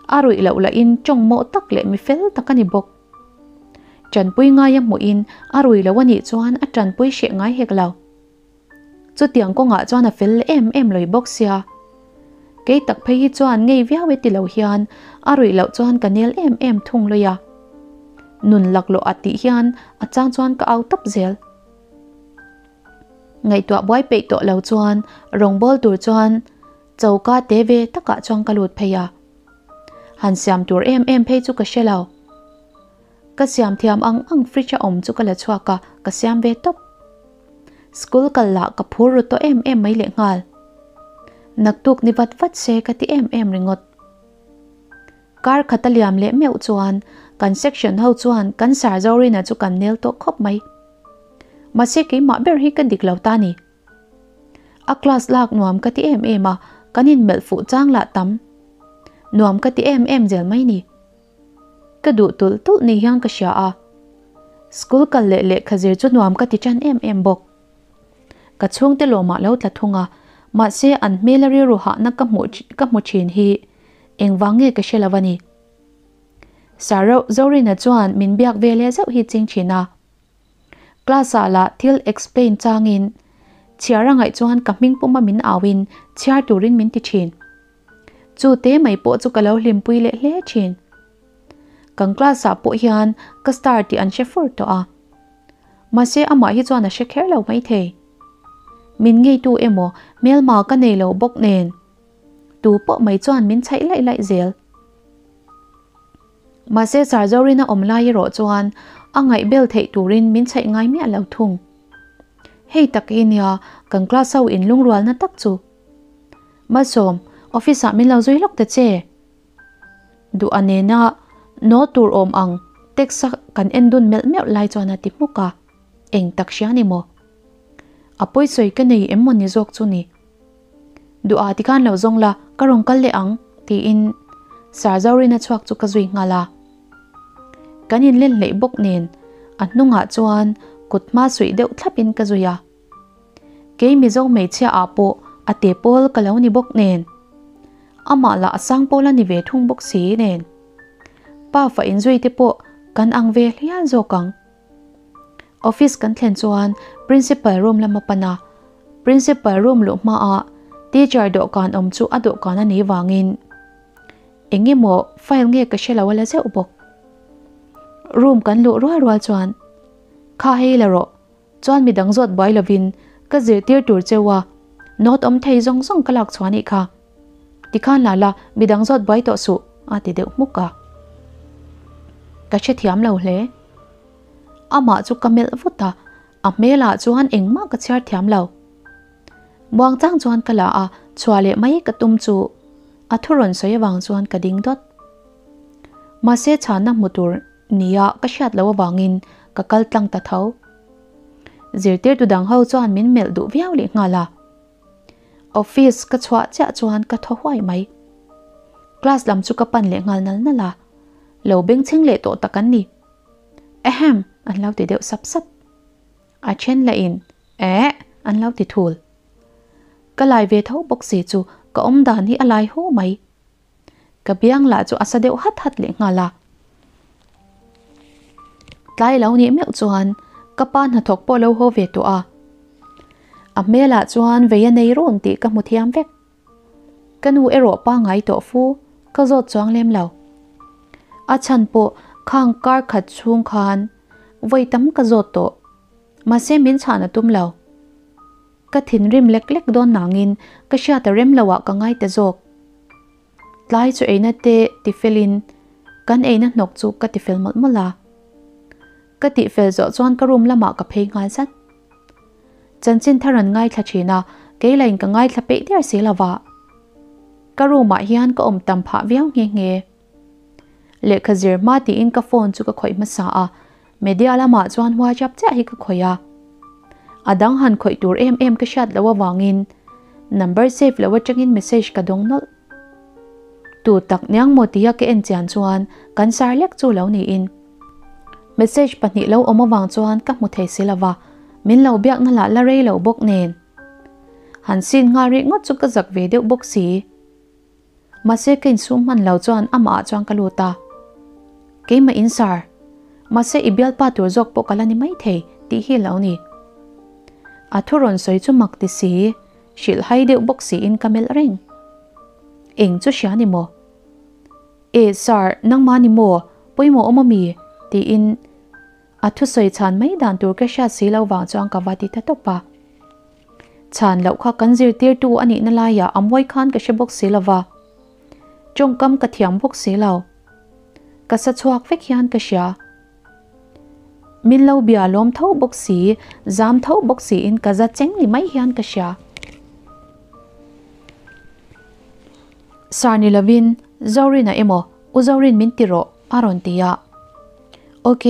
A ruih loh lahin tawng mawh tak leh mi fel tak a ni bawk. Tanpui ngai a hmuhin a rui lo a nih chuan a tanpui hreh ngai hek lo. Chutiang kawngah chuan a fel leh em em lawih bawk sia. Kei tak phei hi chuan ngei viau e ti lo hian a ruih loh chuan ka nel em em thung lawih a. Nun laklawh a tih hian a chang chuan ka au tawp zel. Ngaihtuah buai peih tawh lo chuan rawngbawl tur chuan choka te ve takah chuan ka lut phei a. Han siam tur em em phei chu ka hre lo. Ka siam thiam ang ang fridge a awm chu ka la chhuak a, ka siam ve tawp. School kal lah ka phur ru tawh em em mai lehnghal. Naktuk ni vat vat se ka ti em em ringawt. Kar khat a liam leh meuh chuan kan section ho chuan kan sar Zorina chu kan nel tawh khawp mai. Mahse keimah ber hi ka dik lo ta ni. A class lak nuam ka ti em em a, kan inmelh fuh chang lah tam. Nuam ka ti em em zel mai ni. Ka duh tulh tulh ni hian ka hria a, school kal leh lehkha zir chu nuam ka ti tan em em bawk. Ka chhungte lawmah lo tla thung a, mahse an hmela rilru hahna ka hmuh ka hmu thin hi engvang nge ka hre lo a ni. Sir Zorina chuan min biak ve leh zauh hi ching thin a. Class ah lah thil explain changin chhiar a ngaih chuan ka hming puma min auin chhiar turin min ti thin. Chu te mai pawh chu ka lo hlimpui leh hle thin. Kan class ah pawh hian ka star tih an hre fur tawh a. Mahse amah hi chuan a hre kher lo maithei. Min ngeitu emaw hmelma ka nei lo bawk nen tu pawh mai chuan min chhaih laih laih zel. Mahse Sarzorin a awm lai erawh chuan a ngaihbel theih turin min chhaih ngai miah lo thung. Hei tak hi nia kan class ho inlungrualna tak chu. Malsawm, office ah min lo zui lawk ta che. Duh a nena no tur awm ang text a kan en dun melh meuh lai chuan a ti hmuk a, eng tak hria ni maw? A pawisawi ka nei em maw ni zawk chu ni? Duh a tikhan lo zawng la, ka rawn kal leh ang tiin Sir Zorina chhuak chu ka zui nghal a. Kan inlen hleih bawk nen a hnungah chuan kut hma suih deuh thlapin ka zui a. Kei Mizo hmeichhia ah pawh a te pawl ka lo ni bawk nen. Amah lah a sang pawl a ni ve thung bawk si nen. Pa fa inzui te pawh Kan ang ve hlial zawk ang. Office kan thlen chuan Principal room lam a pan a, Principal room luh hmaah teacher dawhkan awm chu a dawhkan a nih vangin eng emaw file nge ka hre lo a la zeuh bawk. Room kan luh rual rual chuan Kha hei la rawh, chuan midang zawt buai lovin ka zirtir tur cheu a, note awm thei zawng zawng ka lak chhuah anih kha. Tikhan la la, midang zawt buai tawh suh a ti deuh hmuk a. Ka hrethiam lo hle. Amah chu ka melh vut a, a hmelah chuan engmah ka chhiar thiam lo. Muangchang chuan ka la a, chhuah leh mai ka tum chu a thu rawn sawi avang chuan ka ding dawt. Mahse chhanna hmu tur nia ka hriat loh avangin ka kal tlang ta tho. Zirtirtu dang ho chuan min melh duh viau leh nghal a. Office ka chhuah chiah chuan ka thaw huai mai. Class lam chu ka pan leh nghal nal nal a, lo bengchheng leh tawh tak an ni. Ahem! An lo ti deuh sap sap. A then lah in Eh! An lo ti thul. Ka lai ve tho bawk si chu ka awm dan hi a lai hu mai. Ka biang lah chu a sa deuh hat hat leh nghal a. Tlai lo nih meuh chuan ka pa hnathawk pawh lo haw ve tawh a. A hmelah chuan vei a nei rawn tih ka hmu thiam vek. Ka nu erawh pangngai tawh fu, ka zawt chuang lem lo. A chhan pawh khang kar khat chhung khan vawi tam ka zawt tawh. Mahse min chhan a tum lo. Ka thinrim lek lek dawn nangin ka hriat a rem lo ah ka ngai ta zawk. Tlai chu eina te tifelin kan eina hnawk chu ka tifel mawlh mawlh a. Ka tihfel zawh chuan ka room lamah ka phei nghal zat. Chanchin thar an ngaithla thin a, kei lain ka ngaithla peih der si lo va. Ka room ah hian ka awm tam phah viau nghe nghe. Lehkha zir hma tiin ka phone chu ka khawih hmasa a, media lamah chuan WhatsApp chiah hi ka khawih a. A dang han khawih tur em em ka hriat loh avangin number save loh atangin message ka dawng nawlh. Tu tak niang maw tia ka en chian chuan kan sar lek chu lo niin. Message pahnih lo awm avang chuan ka hmu thei si lova, min lo biakna lah la rei lo bawk nen. Han sin nghal rih ngawt chu ka zak ve deuh bawk si. Mahse ka insum hman lo chuan amah ah chuan ka lut a. Keimah in sar. Mahse i bialpa tur zawk pawh ka la ni mai thei tih hi lo ni. A thu rawn sawi chu mak ti si, hrilh hai deuh bawk siin ka melh reng. Eng chu hria ni maw? E sir, nangmah ni maw? Pawimawh awm ami? tiin a thusawi chhan mai dan tur ka hriat si lo vang chuan ka va ti ta tawp a. Chhan loh kha kan zirtirtu a nihna laiah a mawi khan ka hre bawk si lo va, tawngkam ka thiam bawk si lo. Ka sa chhuak vek hian ka hria. Min lo bia lawm tho bawk si, zam tho bawk siin ka za cheng ni mai hian ka hria. Sir ni lovin Zorin a emaw U Zorin min ti rawh a rawn ti a. Ok,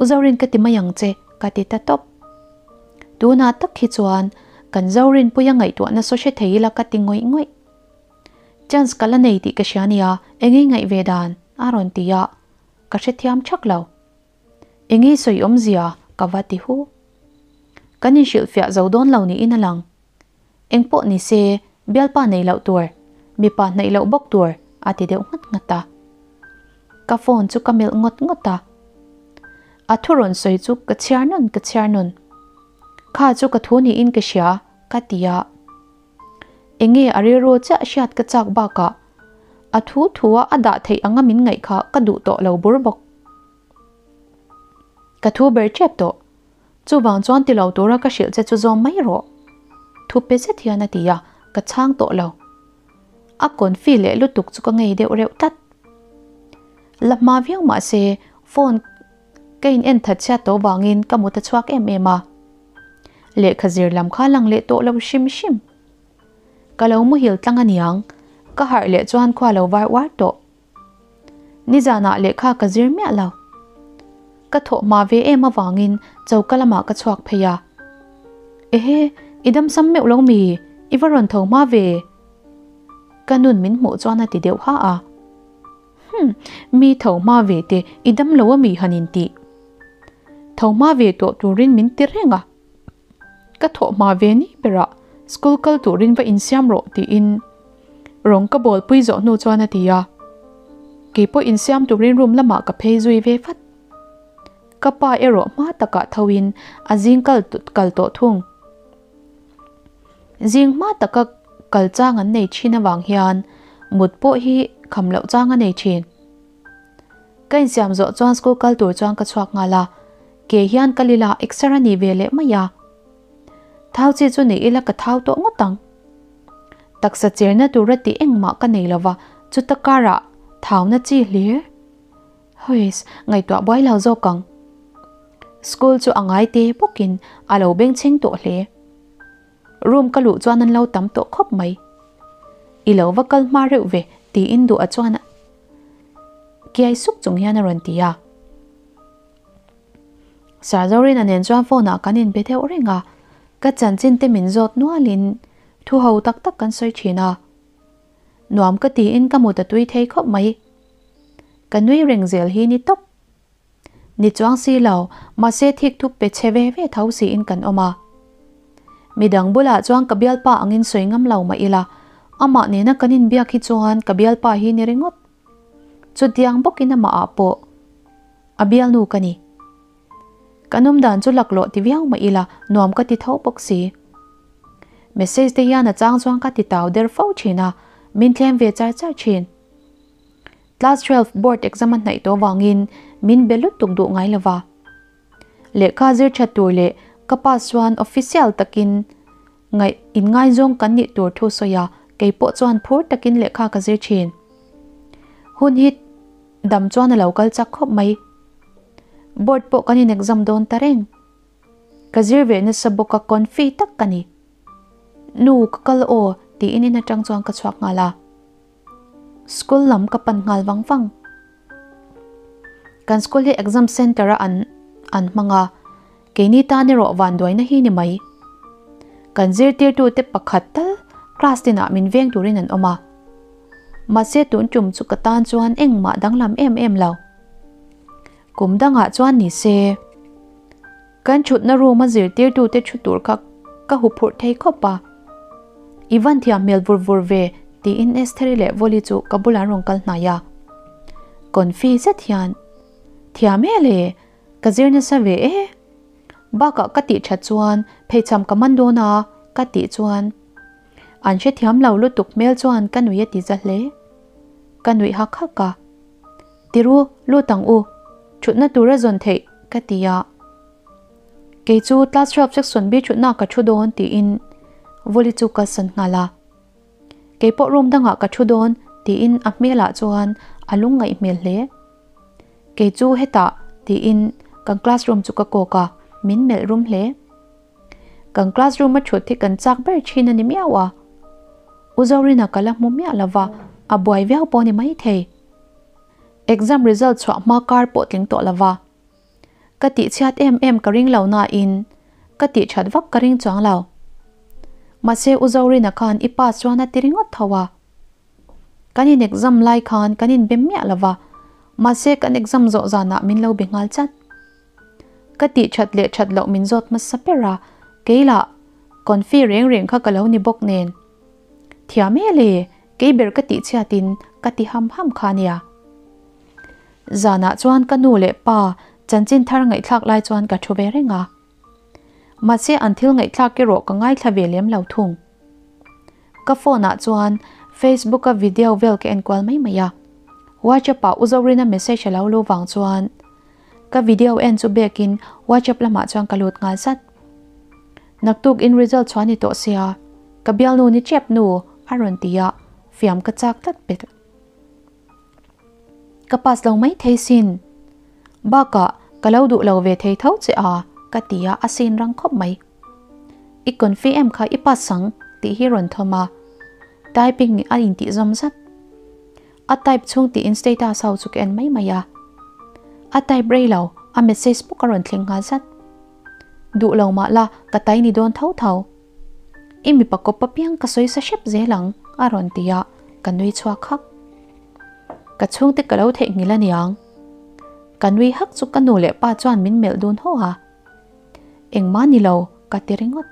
U Zorin ka ti mai ang che ka ti ta tawp. Tunah tak hi chuan kan Zorin puia ngaihtuahna saw hre thei ila ka ti ngawih ngawih. Chance ka la nei tih ka hria nia, enge ngaih ve dan a rawn ti a, ka hrethiam thak lo. Enge sawi awmzia ka va ti hu. Kan inhrilhfiah zo dawn lo niin a lang. Engpawh ni se, bialpa nei loh tur, mipa hnaih loh bawk tur a ti deuh nghat nghat a. Ka phone chu ka melh ngawt ngawt a. A thu rawn sawi chu ka chhiar nawn ka chhiar nawn. Kha chu ka thu niin ka hria ka ti a. Enge a rilru chiah hriat ka chak bakah a thu thua a dah theih anga min ngaih kha ka duh tawh lo bur bawk. Ka thu ber tep tawh. Chuvang chuan ti lo tura ka hrilh che chu zawm mai rawh. Thu pe zet hian a ti a, ka chhang tawh lo. A confi leh lutuk chu ka ngei deuh reuh tlat. La hma viau mah se phone ka in en that chhiat tawh vangin ka mut a chhuak em em a. Lehkha zir lam kha lang leh tawh lo hrim hrim. Ka lo muhil tlang aniang, ka harh leh chuan khua lo var uar tawh. Nizanah lehkha ka zir miah lo. Ka thawh hma ve em avangin choka lamah ka chhuak phei a. Ehe, i damsam meuh lo mi? I va rawn tho hma ve? Ka nun min hmuh chuan a ti deuh ha a. Hum, mi tho hma ve te i dam lo ami han intih? Tho hma ve tawh turin min ti reng a. Ka thawh hma ve ni berah school kal turin va insiam rawh tiin rawng ka bawl pui zawh hnu chuan a ti a. Keipawh insiam turin room lamah ka phei zui ve vat. Ka pa erawh hma takah thoin a zing kal kal tawh thung. Zing hma taka kal chang an nei thin avang hian mut pawh hi kham loh chang a nei thin. Ka insiam zawh chuan school kal tur chuan ka chhuak nghal a, ke hian ka lila exer a ni ve leh mai a. Thau chi chu ni ila ka thau tawh ngawt ang. Taksa cherna tura tih engmah ka nei lova, chuta karah thauna chi hlir. Huiss, ngaihtuah buai lo zawk ang. School chu a ngai te bawkin a lo bengchheng tawh hle. Room ka luh chuan an lo tam tawh khawp mai. I lo va kal hma reuh ve tiin duh a chuan kiai suk chung hian a rawn ti a. Sir Zorina nen chuan phone ah kan inbe deuh reng a, ka chanchin te min zawt nualin thu ho tak tak kan sawi thin a. Nuam ka tiin ka mut a tui thei khawp mai. Ka nui reng zel hi ni tawp. Ni chuang si lo, mahse thik thup pe chhe ve ve tho siin kan awm a. Midang bulah chuan ka bialpa angin sawi ngam lo mah ila, amah nena kan inbiak hi chuan ka bialpa hi ni ringawt. Chutiang bawkin amah ah pawh a bialnu ka ni. Kan awmdan chu laklawh ti viau mah ila nuam ka ti tho bawk si. Message te hian a chang chuan ka ti tau der fo thin a, min thlem ve char char thin. Class 12 board exam a hnaih tawh vangin min be lutuk duh ngai lova. Lehkha zir that tur leh ka pass chuan official takin ngaih inngaizawng kan nih tur thu sawi a, kei pawh chuan phur takin lehkha ka zir thin. Hun hi dam chuan a lo kal chak khawp mai. Board pawh kan in exam dawn ta reng. Ka zir ve nasa bawk a confi tak ka ni. Nu ka kal aw tiin in atang chuan ka chhuak nghal a. School lam ka pan nghal vang vang. Kan school hi exam center a an an hmang a, keini tan erawh vanduaina hi ni mai. Kan zirtirtute pakhat tal class tinah min veng turin an awm a. Mahse tun tum chu ka tan chuan engmah danglam em em lo. Kum dangah chuan ni se. Kan thutna room a zirtirtute thu tur kha ka huphurh thei khawp a. I van thiam hmel vur vur ve tiin Estheri leh Vawli chu ka bulah an rawn kal hnai a. Confi zet hian, Thiam e le, ka zir nasa ve e. Bakah ka tih that chuan pheichham ka man dawn a ka tih chuan an hrethiam lo lutuk hmel chuan ka nui a ti za hle. Ka nuih hak hak a. Tiru, lut ang u. Thutna tur a zawn theih, ka ti a. Kei chu class 12 section B thutna ka thu dawn tiin Vawli chu kalsan nghal a. Kei pawh room dangah ka thu dawn tiin a hmelah chuan a lungngaih hmel hle. Kei chu hetah tiin kan classroom chu ka kawk a, min melh rum hle. Kan classroom a thut hi kan chak ber thin a ni miau a. U Zorina ka la hmu miah lova, a buai viau pawh a ni maithei. Exam result chhuah hma kar pawh tling tawh lova. Ka tih chhiat em em ka ring lo nain ka tih that vak ka ring chuang lo. Mahse U Zorina khan i pass chuan a ti ringawt tho a. Kan in exam lai khan kan inbe miah lova, mahse kan exam zawh zanah min lo be nghal chat. Ka tih that leh that loh min zawt hmasa ber a, kei lah confi reng reng kha ka lo ni bawk nen. Thiam e le, kei ber ka tih chhiatin ka ti ham ham kha nia. Zanah chuan ka nu leh pa chanchin thar ngaihthlak lai chuan ka thu ve reng a. Mahse an thil ngaihthlak erawh ka ngaithla ve lem lo thung. Ka phone ah chuan Facebook a video vel ka enkual mai mai a. WhatsApp ah U Zorina message a lo lu vang chuan ka video en chu bek in WhatsApp lamah chuan ka lut nghal zat. Naktuk in result chhuah ni tawh sia, ka bialnu ni chep nu a rawn ti a, fiam ka chak tlat pek. Ka pass lo mai thei sin. Bakah ka lo duh lo ve thei tho che a ka ti a, a sin rang khawp mai. I confi em kha i pass ang tih hi rawn thawm a, typing a intih zawm zat. A type chhung tiin status ho chu ka en mai mai a. A type rei lo, a message pawh ka rawn thleng nghal zat. Duh lo mah la, ka tai ni dawn tho tho. I mipa kawp apiang ka sawi sa hrep zel ang, a rawn ti a, ka nui chhuak hak. Ka chhungte ka lo theihnghilh a niang. Ka nui hak chu ka nu leh pa chuan min melh dun haw a. Engmah ni lo, ka ti ringawt.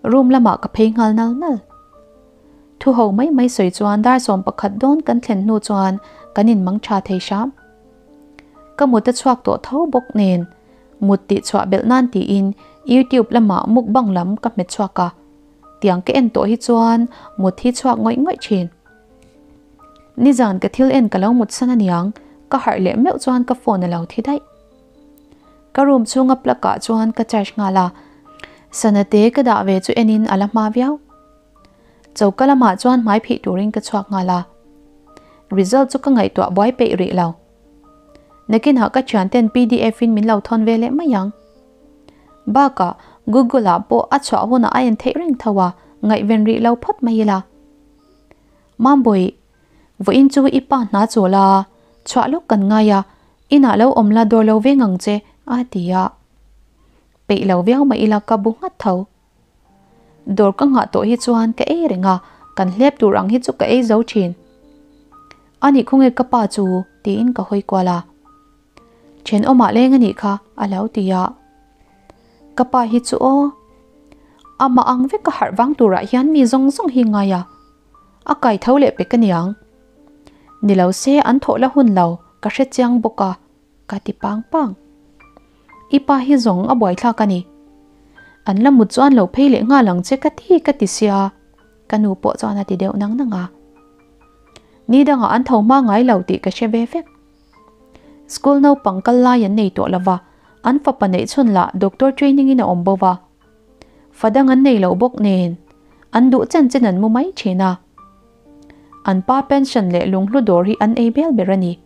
Room lamah ka phei nghal nal nal. Thu ho mai mai sawi chuan dar 11 dawn kan thlen hnu chuan kan inmang tha thei hram. Ka mut a chhuak tawh tho bawk nen mut tih chhuah belh nan tiin YouTube lamah mukbang lam ka hmet chhuak a, tiang ka en tawh hi chuan mut hi chhuak ngawih ngawih thin. Nizan ka thil en ka lo mut san aniang, ka harh leh meuh chuan ka phone a lo thi daih. Ka room chhunga plug ah chuan ka charge nghal a, sana te ka dah ve chu enin a la hma viau. Choka lamah chuan hmai phih turin ka chhuak nghal a, result chu ka ngaihtuah buai peih rih lo. Nakinah ka thianten pdf in min lo thawn ve leh mai ang. Bakah Google ah pawh a chhuah hunah a en theih reng tho a, ngaihven rih lo phawt mai ila. Mambawi, vawiin chu i pa hna chawl a, chhuah lawk kan ngai a, inah lo awm la dawr lo veng ang che, a ti a. Peih lo viau mah ila ka bu nghat tho. Dawr ka nghah tawh hi chuan ka ei reng a, kan hlep tur ang hi chu ka ei zo thin. A nih khawnge ka pa chu? tiin ka hawi kual a. Thenawmah leng a nih kha a lo ti a. Ka pa hi chu aw. Amah ang vek ka harh vang turah hian mi zawng zawng hi ngai a. A kai tho leh pek a niang. Ni lo se an thawh la hun lo ka hre chiang bawk a. Ka ti pang pang. I pa hi zawng a buaithlak a ni. An la mut chuan lo phei leh nghal ang che ka ti ka ti sia, ka nu pawh chuan a ti deuh nang nang a. Ni dangah an tho hma ngai lo tih ka hre ve vek. School naupang kal lai an nei tawh lo va, an fapa neih chhun lah doctor training in a awm bo va. Fa dang an nei lo bawk nen, an duh chen chen an mu mai thin a. An pa pension leh lunghlu dawr hi an ei bel ber a ni.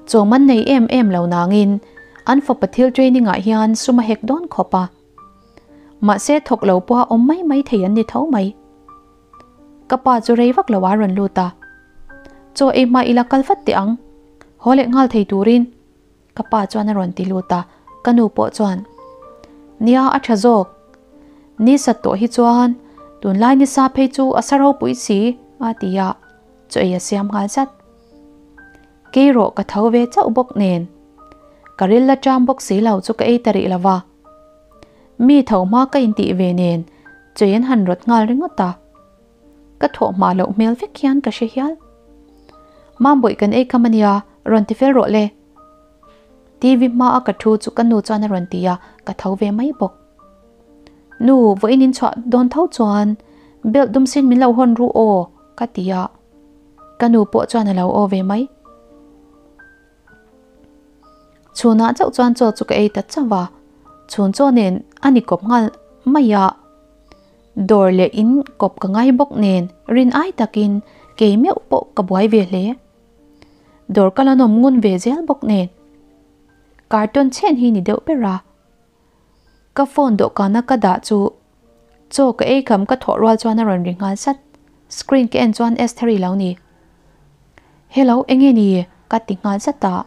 Chawm an nei em em lo nangin an fapa thil training ah hian sum a hek dawn khawp a. Mahse thawk lo pawha awm mai mai thei an ni tho mai. Ka pa chu rei vak lo a rawn lut a. Chaw ei hma ila kal vat teh ang. Haw leh nghal thei turin. Ka pa chuan a rawn ti lut a, ka nu pawh chuan, Nia, a tha zawk. Ni sat tawh hi chuan tunlai nisa phei chu a sa ropui si, a ti a, chaw ei a siam nghal zat. Kei rawh ka tho ve chauh bawk nen, ka ril la ṭam bawk si lo chu ka ei ta rih lo va. Mi tho hma ka intih ve nen chaw ei an han rawt nghal ringawt a. Ka thawh hma loh hmel vek hian ka hre hial. Mambawi kan ei kham ania, rawn ti fel rawh le. TV hma a ka thu chu ka nu chuan a rawn ti a, ka tho ve mai bawk. Nu, vawiin in chhuah dawn tho chuan belt dum sin min lo hawn ru aw, ka ti a. Ka nu pawh chuan a lo aw ve mai. Chhunah chauh chuan chaw chu ka ei ta chauh a, chhun chaw nen a ni kawp nghal mai a. Dawr leh in kawp ka ngai bawk nen rin ai takin kei meuh pawh ka buai ve hle. Dawr ka la nawm ngun ve zel bawk nen carton chhen hi ni deuh ber a. Ka phone dawhkana ka dah chu chaw ka ei kham ka thawh rual chuan a rawn ri nghal sat. Screen ka en chuan Estheri lo ni. Hello enge ni? ka ti nghal zat a.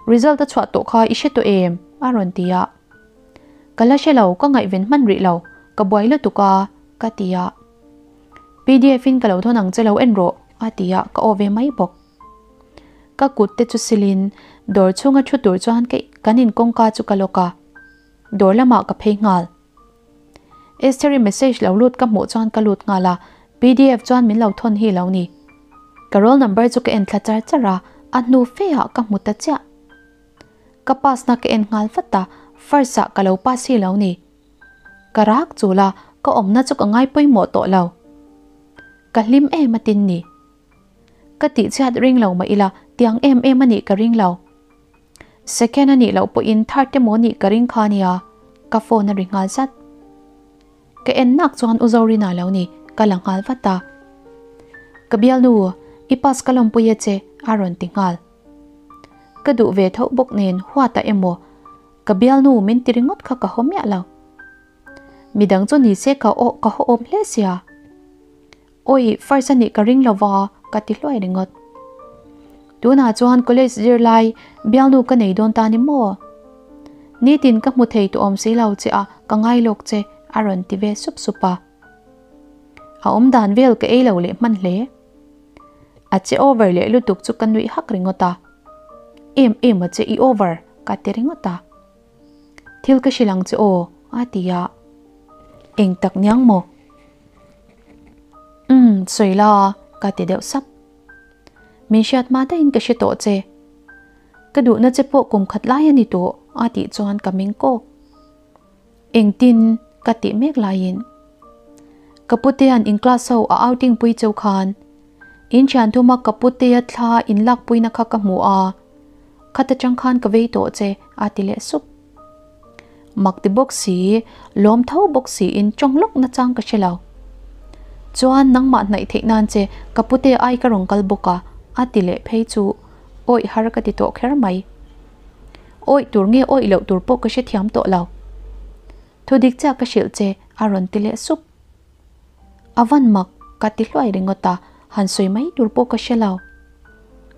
Result a chhuah tawh kha i hre tawh em? a rawn ti a. Ka la hre lo, ka ngaihven hman rih lo, ka buai lutuk a, ka ti a. Pdf in ka lo thawn ang che lo en rawh, a ti a, ka aw ve mai bawk. Ka kut te chu silin dawr chhunga thu tur chuan ka kan in kawngka chu ka lawk a, dawr lamah ka phei nghal. Estheri message lo lut ka hmuh chuan ka lut nghal a, pdf chuan min lo thawn hi lo ni. Ka roll number chu ka en thla char char a, a hnu fe ah ka hmu ta chiah. Ka pass na ka en nghal vat a, first ah ka lo pass hi lo ni. Ka rak chul a, ka awmna chu ka ngai pawimawh tawh lo. Ka hlim em a tin ni. Ka tih chhiat ring lo mah ila, tiang em em a nih ka ring lo. Second a nih loh pawhin third emaw nih ka ring kha nia, ka phone a ri nghal zat. Ka en nak chuan U Zorina lo ni, ka la nghal vat a. Ka bialnu, i pass ka lawmpui e che, a rawn ti nghal. Ka duh ve tho bawk nen huatah emaw ka bialnu min ti ringawt kha ka haw miah lo. Midang chu ni se ka aw ka haw awm hle sia. Awi first a nih ka ring lova ka ti hluai ringawt. Tunah chuan college zirlai bialnu ka nei dawn ta ni maw? Nitin ka hmu thei tawh awm si lo che a ka ngai lawk che a rawn ti ve sup sup a. A awm dan vel ka ei lo leh hman hle. A che over leh lutuk chu ka nuih hak ringawt a. Em em a che i over ka ti ringawt a. Thil ka hrilh ang che aw a ti a. Eng tak niang maw? Umm sawi la ka ti deuh sap. Min hriat hma daihin ka hre tawh che. Ka duhna che pawh kum khat lai a ni tawh a tih chuan ka meng kawk. Engtin ka tih mek laiin ka putea'n in class ho a outing pui cheu khan in thian thuma ka putea thla in lakpuina kha ka hmu a, khata tang khan ka vei tawh che a ti leh sup. Mak ti bawk si, lawm tho bawk siin tawng lawk nachang ka hre lo. Chuan nangmah hnaih theih nan che ka putea ai ka rawn kal bawk a a ti leh phei chu awih har ka ti tawh kher mai. Awih tur nge awih loh tur pawh ka hrethiam tawh lo. Thudik chiah ka hrilh che a rawn ti leh sup. A van mak ka ti hluai ringawt a, han sawi mai tur pawh ka hre lo.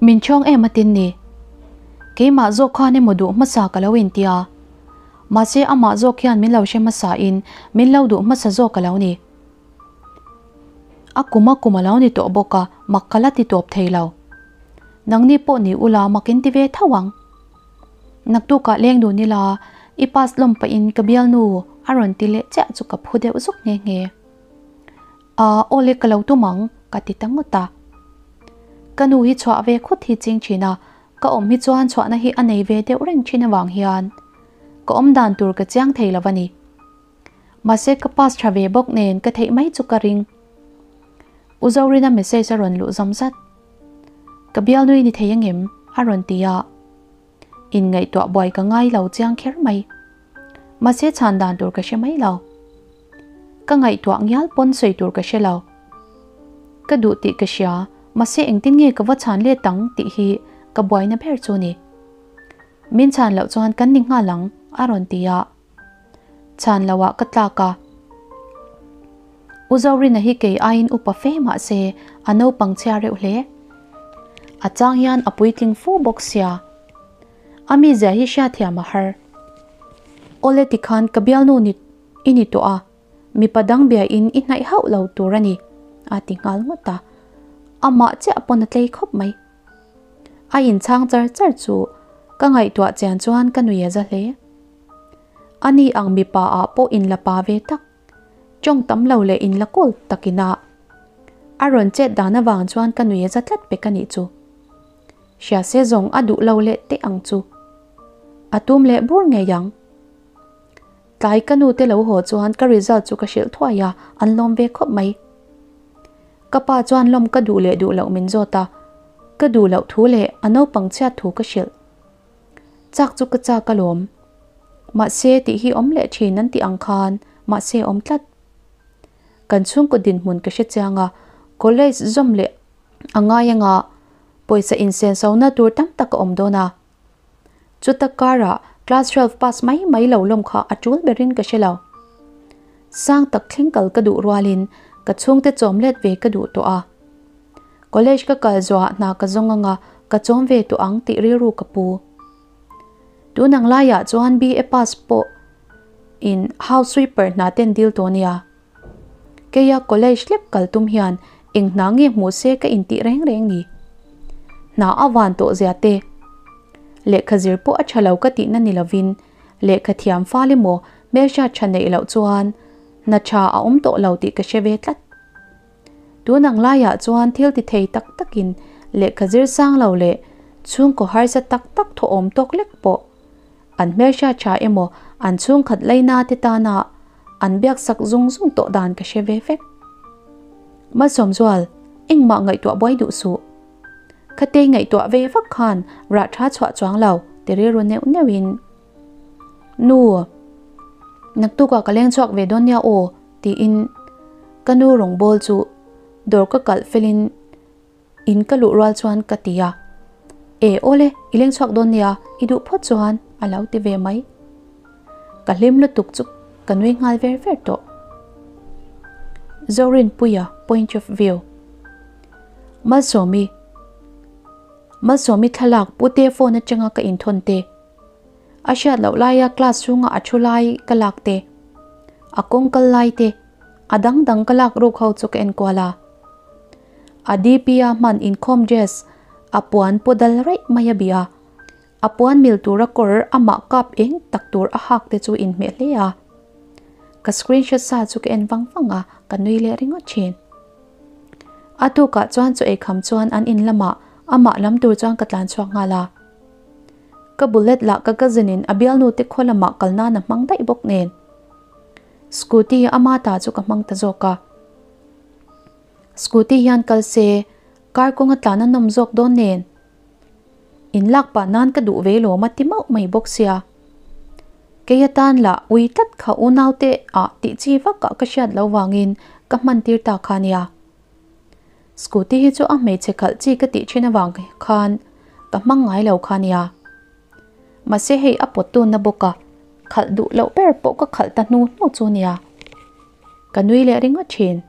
Min chhawng em a tin ni. Keimah zawk khan emaw duh hmasa ka lo intia. Mahse amah zawk hian min lo hre hmasa in min lo duh hmasa zawk a lo ni. A kum a kum a lo ni tawh bawk a, mak ka la ti tawp thei lo. Nangni pawh ni ula mak in ti ve tho ang. Naktukah leng dun ila, i pass lawm pahin ka bialnu a rawn ti leh chiah chu ka phu deuh zuk nghe nghe. Aa awle ka lo tum ang ka ti ta ngawt a. Ka nu hi chhuah ve khut hi ching thin a, ka awm hi chuan chhuahna hi a nei ve deuh reng thin avang hian ka awm dan tur ka chiang thei lo a ni. Mahse ka pass tha ve bawk nen ka theih mai chu ka ring. U Zorina message a rawn luh zawm zat. Ka bialnui ni thei angem? a rawn ti a. Inngaihtuah buai ka ngai lo chiang kher mai. Mahse chhan dan tur ka hre mai lo. Ka ngaihtuah ngial pawn sawi tur ka hre lo. Ka duh tih ka hria, mahse engtin nge ka va chhan let ang tih hi ka buaina ber chu ni. Min chhan loh chuan kan ni nghal ang a rawn ti a. Chhan lo ah ka tlak a. U Zorina hi kei aiin upa fe mah se a naupang chhia reuh hle. A chang hian a puitling fu bawk sia. A mizia hi hriatthiam a har. Awle tikhan ka bialnu ni i ni tawh a, mipa dang bia in i hnaih hauh lo tur a ni a ti nghal ngawt a. Amah chiah pawn a tlei khawp mai. A inchhang char char chu ka ngaihtuah chian chuan ka nui a za hle. Ani ang mipa ah pawh inla pa ve tak, tawng tam lo leh inla kawl tak ina a rawn chet dan avang chuan ka nui a za tlat pek a nih chu. Hria se zawng a duh lo leh teh ang chu. A tum leh bur ngei ang. Tlai ka nu te lo haw chuan ka result chu ka hrilh thuai a, an lawm ve khawp mai. Ka pa chuan lawm ka duh leh duh loh min zawt a, ka duh loh thu leh a naupang chhiat thu ka hrilh. Chak chu ka chak alawm. Mahse tih hi awm leh thin an tih ang khan mahse awm tlat. Kan chhungkaw dinhmun ka hre chiang a, college zawm leh a ngai anga pawisa insenso na tur tam tak a awm dawn a. Chuta karah class 12 pass mai mai lo lawm kha a tul berin ka hre lo. Sang tak thleng kal ka duh rualin ka chhungte chawm let ve ka duh tawh a. College ka kal zuah hna ka zawng anga ka chawm ve tawh ang tih rilru ka pu. Tun ang laiah chuan BA pass pawh in house sweeper hna ten dil tawh nia. Keia college hlek kal tum hian eng hna nge hmuh se ka intih reng reng ni. Hna a van tawh zia te. Lehkha zir pawh a tha lo ka tihna ni lovin lehkha thiam fal emaw hmelhriat tha neih loh chuan hna tha a awm tawh lo tih ka hre ve tlat. Tun ang laiah chuan thil ti thei tak takin lehkha zir sang lo leh chhungkaw harsa tak tak thawhawm tawk lek pawh an hmelhriat tha emaw an chhungkhat laina te tana an biaksak zung zung tawh dan ka hre ve vek. Malsawmzual, engmah ngaihtuah buai duh suh. Khatei ngaihtuah ve vak khan rah tha chhuah chuang lo ti rilru neuh neuhin, Nu, naktukah ka leng chhuak ve dawn nia aw tiin ka nu rawngbâwl chu dawr ka kalh felin in ka luh rual chuan ka ti a, E awle, i leng chhuak dawn nia, i duh phawt chuan a lo ti ve mai. Ka hlim lutuk chu ka nui nghal ver ver tawh. Zorinpuia point of view. Malsawmi Malsawmi thlalak pute phone atanga ka inthawn te. A hriat loh laia class chhunga a thu lai ka lak te, a kawng kal lai te, a dang dang ka lak ruk ho chu ka enkual a. A DP a hman inkhawm dress a puan paw dal raih mai a bia. A puan mil tura kawr amah kap eng tak tur a hak te chu inhmeh hle a. Ka screenshot sa chu ka en vang vang a, ka nui leh ringawt thin. A tukah chuan chaw eikham chuan an in lamah Amah lam tur chuan ka tlan chhuak nghal a. Ka bullet lah ka cousin in a bialnu te khaw lamah kal nan a hmang daih bawk nen. Scooty ama ta chu ka hmang ta zawk a. Scooty hian kal se car kawnga tlan a nawm zawk dawn nen. In lak pah nan ka duh ve lawm a ti mauh mai bawk sia. Kei atan lah ui tlat kha unaute ah tih chi vak ah ka hriat lo vangin ka hman tir ta kha nia. Scooty hi chu a hmeichhe khalh chi ka tih thin avang khan ka hmang ngai lo kha nia. Mahse hei a pawt tun na bawk a, khalh duh loh ber pawh ka khalh ta hnu hnu chu nia. Ka nui leh ringawt thin.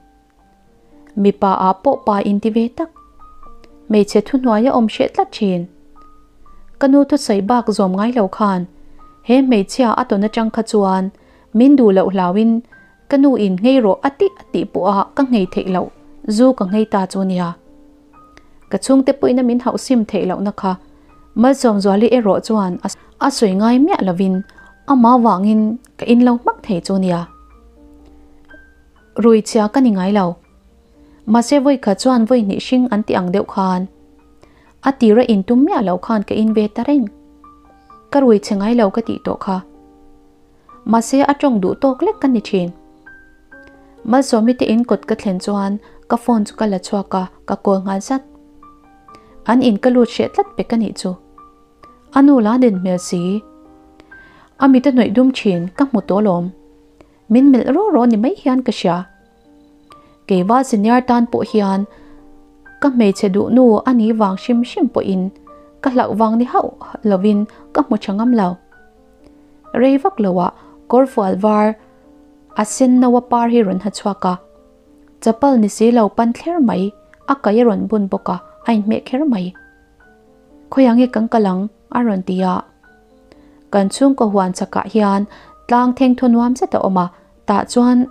Mipa ah pawh pa inti ve tak. Hmeichhe thuhnuai a awm hreh tlat thin. Ka nu thusawi bak zawm ngai lo khan he hmeichhia a tawn atang kha chuan min duh loh hlauin Ka nu in nghei rawh a tih a tih pawh a ka nghei theih loh zu ka nghei ta chu nia. Ka chhungte pawhin a min hauh sim theih lohna kha Malsawmzuali erawh chuan a sawi ngai miah lovin amah vangin ka in lo hmak thei chu nia. Rui chhia ka ni ngai lo. Mahse vawikhat chuan vawi hnih hring an ti ang deuh khan a tira in tum miah loh khan ka in ve ta reng. Ka rui chhe ngai lo ka tih tawh kha. Mahse a tawng duh tawk lek ka ni thin. Malsawmi te in kawt ka thlen chuan ka phone chu ka la chhuak a, ka call nghal zat. An in ka lut hreh tlat pek a nih chu. A nu la den hmel si. A mit a hnawih dum thin ka hmu tawh alawm. Min melh rawh rawh ni mai hian ka hria. Keiva senior tan pawh hian ka hmeichhe duh nu a nih vang hrim hrim pawhin ka hlauh vang ni hauh lovin ka hmu tha ngam lo. Rei vak loah kawrfual var a sen no a par hi rawn ha chhuak a, chapal ni si lo pan thler mai a kai a rawn bun bawk a, a inhmeh kher mai. Khawiah nge kan kal ang? a rawn ti a. Kan chhungkaw huan chakah hian tlang theng thu nuam zet a awm a, tah chuan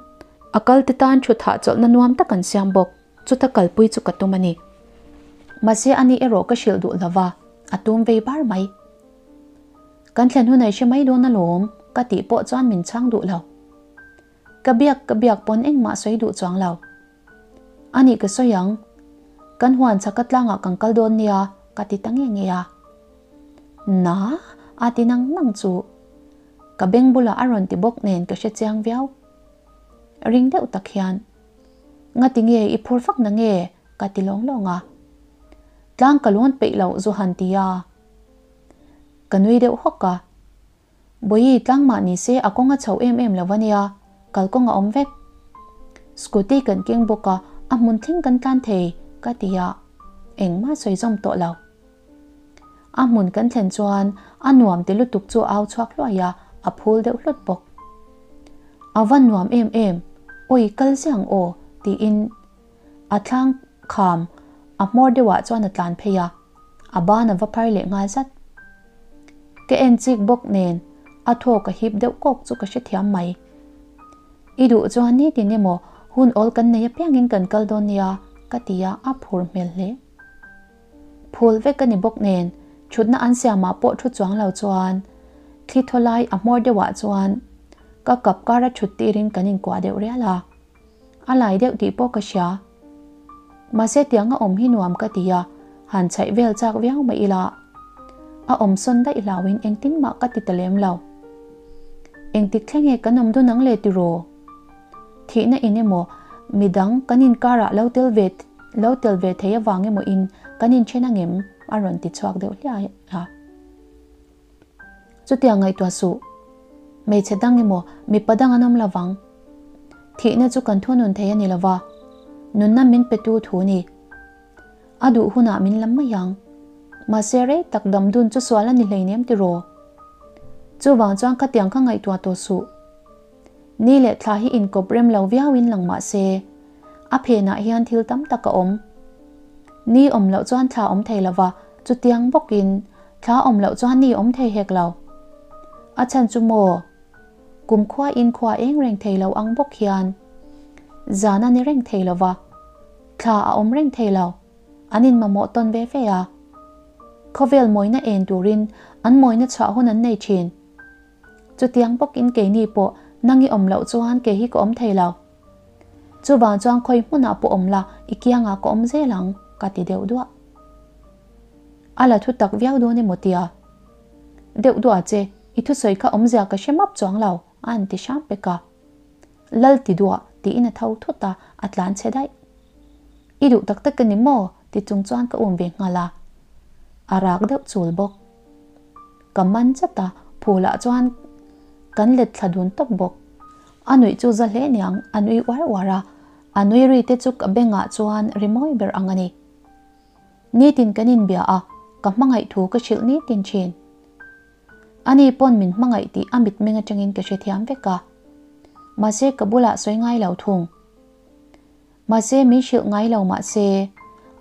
a kal te tan thu thah chawlhna nuam tak an siam bawk. Chuta kalpui chu ka tum a ni. Mahse ani erawh ka hrilh duh lova, a tum vei bar mai. Kan thlen hun ei hre mai dawn alawm ka tih pawh chuan min chhang duh lo. Ka biak ka biak pawn engmah sawi duh chuang lo. Anih ka sawi ang, kan huan chaka tlangah kan kal dawn nia ka ti ta nge nge a. Na, a ti nang nang chu. Ka beng bulah a rawn ti bawk nen ka hre chiang viau. Ring deuh tak hian, Ngati nge i phur vak na nge? ka ti lawng lawng a. Tlang ka lawn peih loh zu han ti a. Ka nui deuh hawk a. Bawihi tlang mah ni se a kawng a chho em em lo a nia, kalkawng a awm vek. Scooty kan keng bawk a, a hmun thleng kan tlan thei ka ti a, engmah sawi zawm tawh lo. A hmun kan thlen chuan a nuam ti lutuk chu a au chhuak hluai a, a phul deuh hlut bawk. A va nuam em em, awi kal ziang aw tiin a thlang kham a hmawr deuhah chuan a tlan phei a. A ban a va phar leh nghal zat. Ka en chik bawk nen a thaw ka hip deuh kawk chu ka hrethiam mai. I duh chuan nitin emaw hun awl kan nei apiangin kan kal dawn nia ka ti a, a phur hmel hle. Phul vek a ni bawk nen thutna an siamah pawh thu chuang lo chuan thli thaw lai a hmawr deuhah chuan ka kap kara thut tirin kan inkuah deuh rial a. A lai deuh tih pawh ka hria. Mahse tianga awm hi nuam ka ti a, han chhaih vel chak viau mai ila. A awm sawn daih hlauin engtin mah ka ti ta lem lo. Engtik thleng nge kan awm dun ang le tiraw? Thihna in emaw midang kan inkarah lo tel ve lo tel ve thei avang emaw in kan inthen angem? a rawn ti chhuak deuh hliai a. Chutiang ngaihtuah suh. Hmeichhe dang emaw mipa dang an awm lo vang. Thihna chu kan thunun thei a ni lo va, nunna min petu thu ni. A duh hunah min lam mai ang. Mahse rei tak dam dun chu sual a ni hleinem tiraw? Chuvang chuan khatiang kha ngaihtuah tawh suh. Ni leh thla hi inkawp rem lo viauin lang mah se, a phenah hian thil tam tak a awm. Ni awm loh chuan thla awm thei lo va, chutiang bawkin thla awm loh chuan ni awm thei hek lo. A chhan chu maw? Kum khua in khua eng reng thei lo ang bawk hian zan a ni reng thei lo va, thla a awm reng thei lo, an inmamawh tawn ve ve a. Khawvel mawina en turin an mawina chhuah hun an nei thin. Chutiang bawkin keini pawh nang i awm loh chuan kei hi ka awm thei lo. Chuvang chuan khawi hmunah pawh awm la, i kiangah ka awm zel ang, ka ti deuh duah. A la thu tak viau dawn emaw tia. Deuh duah che, i thusawi kha awmzia ka hre map chuang lo, a han ti hram pek a. Lal ti duah, tiin a tho thut a, a tlan chhe daih. I duh tak tak ka ni maw? ti chung chuan ka um ve nghal a. A rak deuh chul bawk. Ka man chat a, phulah chuan kan let thla dun tawp bawk. A nuih chu za hle niang, a nui uar uar a, a nui ri te chu ka bengah chuan ri mawi ber ang a ni. Nitin kan inbia a, ka hmangaih thu ka hrilh nitin thin. Ani pawn min hmangaih tih a mitmeng atangin ka hrethiam vek a. Mahse ka bulah sawi ngai lo thung. Mahse min hrilh ngai lo mahse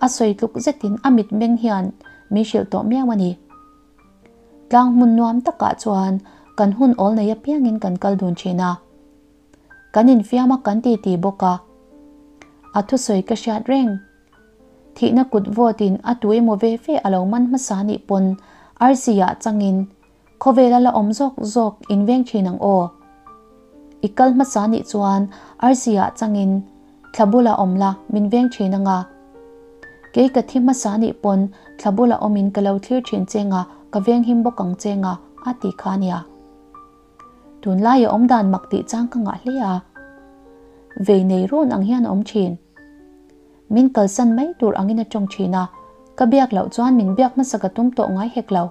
a sawi tluk zetin a mitmeng hian min hrilh tawh miau a ni. Tlang hmun nuam takah chuan kan hun awl nei apiangin kan kal dun thin a. Kan infiam a kan titi bawk a. A thusawi ka hriat reng. Thihna kut vawtin a tu emaw ve ve a lo man hmasa nih pawn arsi ah changin khawvel a la awm zawk zawk in veng thin ang aw. I kal hmasa nih chuan arsi ah changin thla bulah awm la min veng thin anga. Kei ka thi hmasa nih pawn thla bulah awmin ka lo thlir thin chenga ka veng him bawk ang chenga a ti kha nia. Tunlai a awm dan mak tih chang ka ngah hle a. Vei nei run ang hian a awm thin. Min kalsan mai tur angin a tawng thin a, ka biak loh chuan min biak hmasa ka tum tawh ngai hek lo.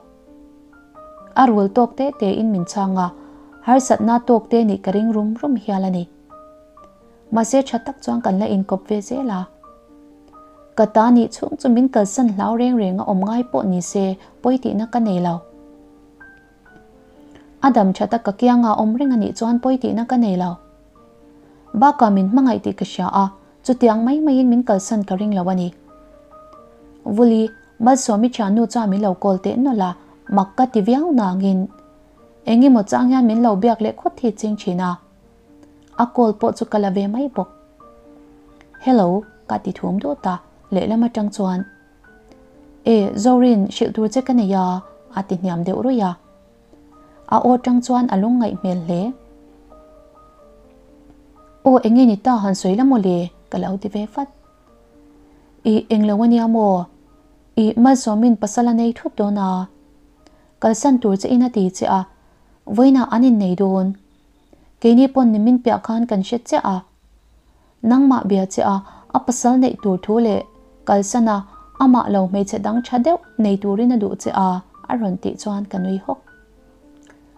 A rul tawk te te in min chhang a, harsatna tawk te nih ka ring rum rum hial a ni. Mahse tha tak chuan kan la inkawp ve zel a. Ka ta nih chhung chu min kalsan hlau reng reng a awm ngai pawh ni se pawi tihna ka nei lo. A dam that a ka kianga awm reng a nih chuan pawi tihna ka nei lo. Bakah min hmangaih tih ka hria a, chutiang mai maiin min kalsan ka ring lo a ni. Vuli, Malsawmi thiannu chuan min lo call teh nawlh a, mak ka ti viau nangin eng emaw chang hian min lo biak leh khawt hi ching thin a. A call pawh chu ka la ve mai bawk. Hello, ka ti thum dawt a, lehlam atang chuan E, Zorin, hrilh tur che ka nei a, a ti hniam deuh ruih a. A aw tang chuan a lungngaih hmel hle. Aw, enge ni ta han sawi la maw le, ka lo ti ve fat. I englo a nia maw? I Malsawmin pasal a nei thut dawn a. Kalsan tur che in a ti che a, vawiinah an innei dawn. Keini pawn nimin piah khan kan hre chiah a. Nangmah bia che a, a pasal neih tur thu leh kalsan a, amah lo hmeichhe dang tha deuh nei turin a duh che a, a rawn tih chuan ka nui hawk.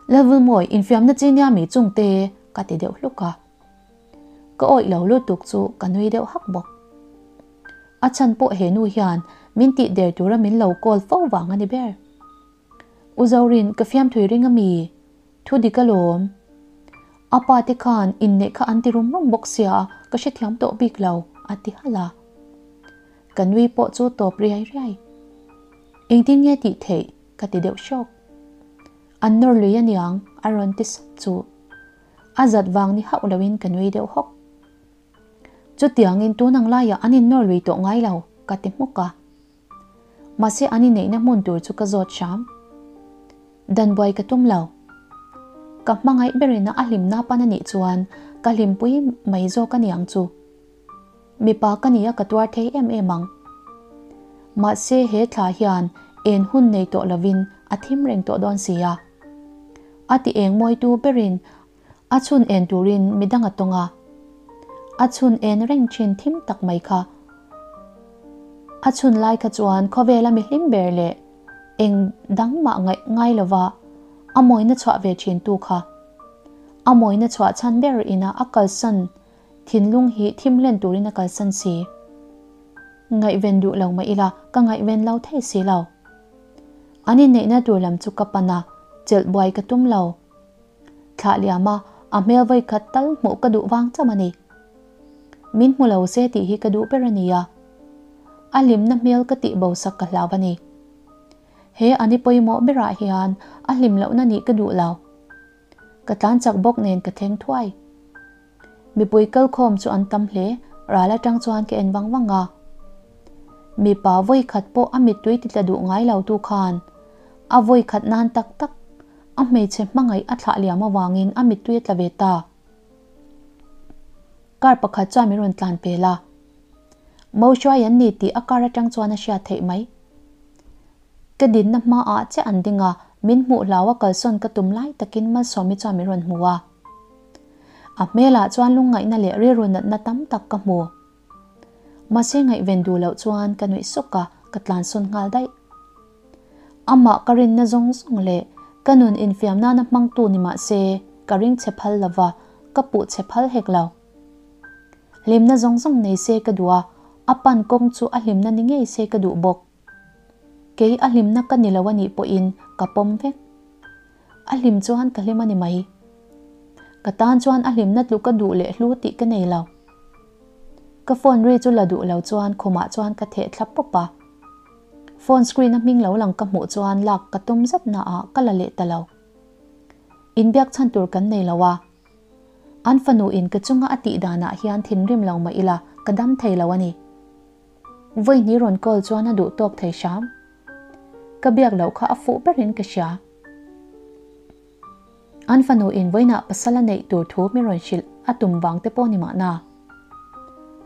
Lalvulmawi, infiamna chi nia mi chungte, ka ti deuh hluk a. Ka awih lo lutuk chu ka nui deuh hak bawk. A chhan pawh he nu hian min tih der tura min lo call fo vang a ni ber. U Zorin, ka fiamthui ring a mi? Thu dik alawm. A pa te khan inneih kha an ti rum rum bawk sia, ka hrethiam tawh bik lo, a ti halh a. Ka nui pawh chu tawp riai riai. Engtin nge tih theih? ka ti deuh hrawk. An nawr lui aniang, a rawn ti sap chu. A zat vang ni hauh loin ka nui deuh hawk. Chutiangin tun ang laiah an innawr lui tawh ngai lo, ka ti hmuk a. Mahse an inneihna hmun tur chu ka zawt hram. Dan buai ka tum lo. Ka hmangaih berina a hlimna pan a nih chuan ka hlimpui mai zawk a ni ang chu. Mipa ka ni a ka tuar thei em em ang. Mahse he thla hian en hun nei tawh lovin a thim reng tawh dawn si a. A ti eng mawitu berin A chhun en turin midang a tawng a, a chhun en reng thin thim tak mai kha. A chhun lai kha chuan khawvela mi hlim ber leh eng dang mah ngaih ngai lova a mawina chhuah ve thin tu kha. A mawina chhuah chhan ber ina a kalsan thinlung hi thim hlen turin a kalsan si. Ngaihven duh lo mah ila ka ngaihven lo thei si lo. An inneihna tur lam chu ka pan a, chelh buai ka tum lo. Thlah liam a, a hmel vawi khat tal hmuh ka duh vang chauh a ni. Min hmu lo se tih hi ka duh ber a nia. A hlimna hmel ka tih bo sak ka hlau a ni. He a ni pawimawh berah hian a hlim lohna nih ka duh lo. Ka tlan chak bawk nen ka thleng thuai. Mipui kalkhawm chu an tam hle, ral atang chuan ka en vang vang a. Mipa vawi khat pawh a mittui ti tla duh ngai lo tu khan a vawi khat nan tak tak a hmeichhe hmangaih a thlah liam avangin a mittui a tla ve ta. Car pakhat chuan min rawn tlan pel a. Mo hruai an ni tih a car atang chuan a hriat theih mai. Ka dinna hmaah chiah an ding a, min hmuh hlau a kalsawn ka tum lai takin Malsawmi chuan min rawn hmu a. A hmelah chuan lungngaihna leh rilru natna tam tak ka hmu. Mahse ngaihven duh loh chuan ka nuih suk a, ka tlansawn nghal daih. Amah ka rinna zawng zawng leh ka nun infiam nana hmangtu ni mah se ka ring chhe phal lova, ka puh chhe phal hek lo. Hlimna zawng zawng nei se ka duh a, a pan kawng chu a hlimna ni ngei se ka duh bawk. Kei a hlimna ka ni lo a nih pawhin ka pawm vek. A hlim chuan ka hlim a ni mai. Ka tan chuan a hlimna tlu ka duh leh hlu tih ka nei lo. Ka phone ri chu la duh lo chuan khumah chuan ka theh thla pawp a. Phone screen a hming lo lang ka hmuh chuan lak ka tum zet naah ka la leh ta lo. Inbiak chhan tur kan nei lo a. An fanu in ka chunga a tih danah hian thinrim lo mah ila ka dam thei lo a ni. Vawi rawn call chuan a duh tawk thei hram. Ka biak loh kha a fuh berin ka hria. An fanu in vawiinah pasal a neih tur thu min rawn hrilh a tum vang te pawh ni mahna.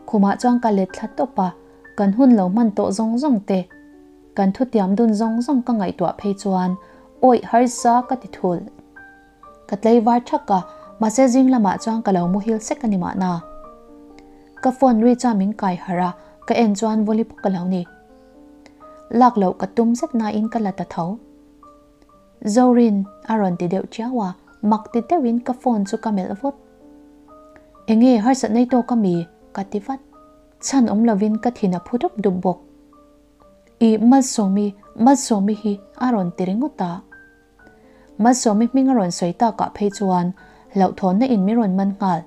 Khumah chuan ka let thla tawp a, kan hun lo hman tawh zawng zawng te, kan thutiam dun zawng zawng ka ngaihtuah phei chuan awih harsa ka ti thul. Ka tlei var thak a, mahse zing lamah chuan ka lo muhil sek a ni mahna. Ka phone ri chuan min kai harh a, ka en chuan vawli pawh ka lo ni. Lak loh ka tum zet nain ka la ta tho. Zorin a rawn ti deuh chiau a, mak ti deuhin ka phone chu ka melh vawt. Enge harsat nei tawk a mi? ka ti vat. Chhan awm lovin ka thin a phu dup dup bawk. I Malsawmi, Malsawmi hi a rawn ti ringawt a. Malsawmi hming a rawn sawi takah phei chuan hlauhthawnna in min rawn man nghal.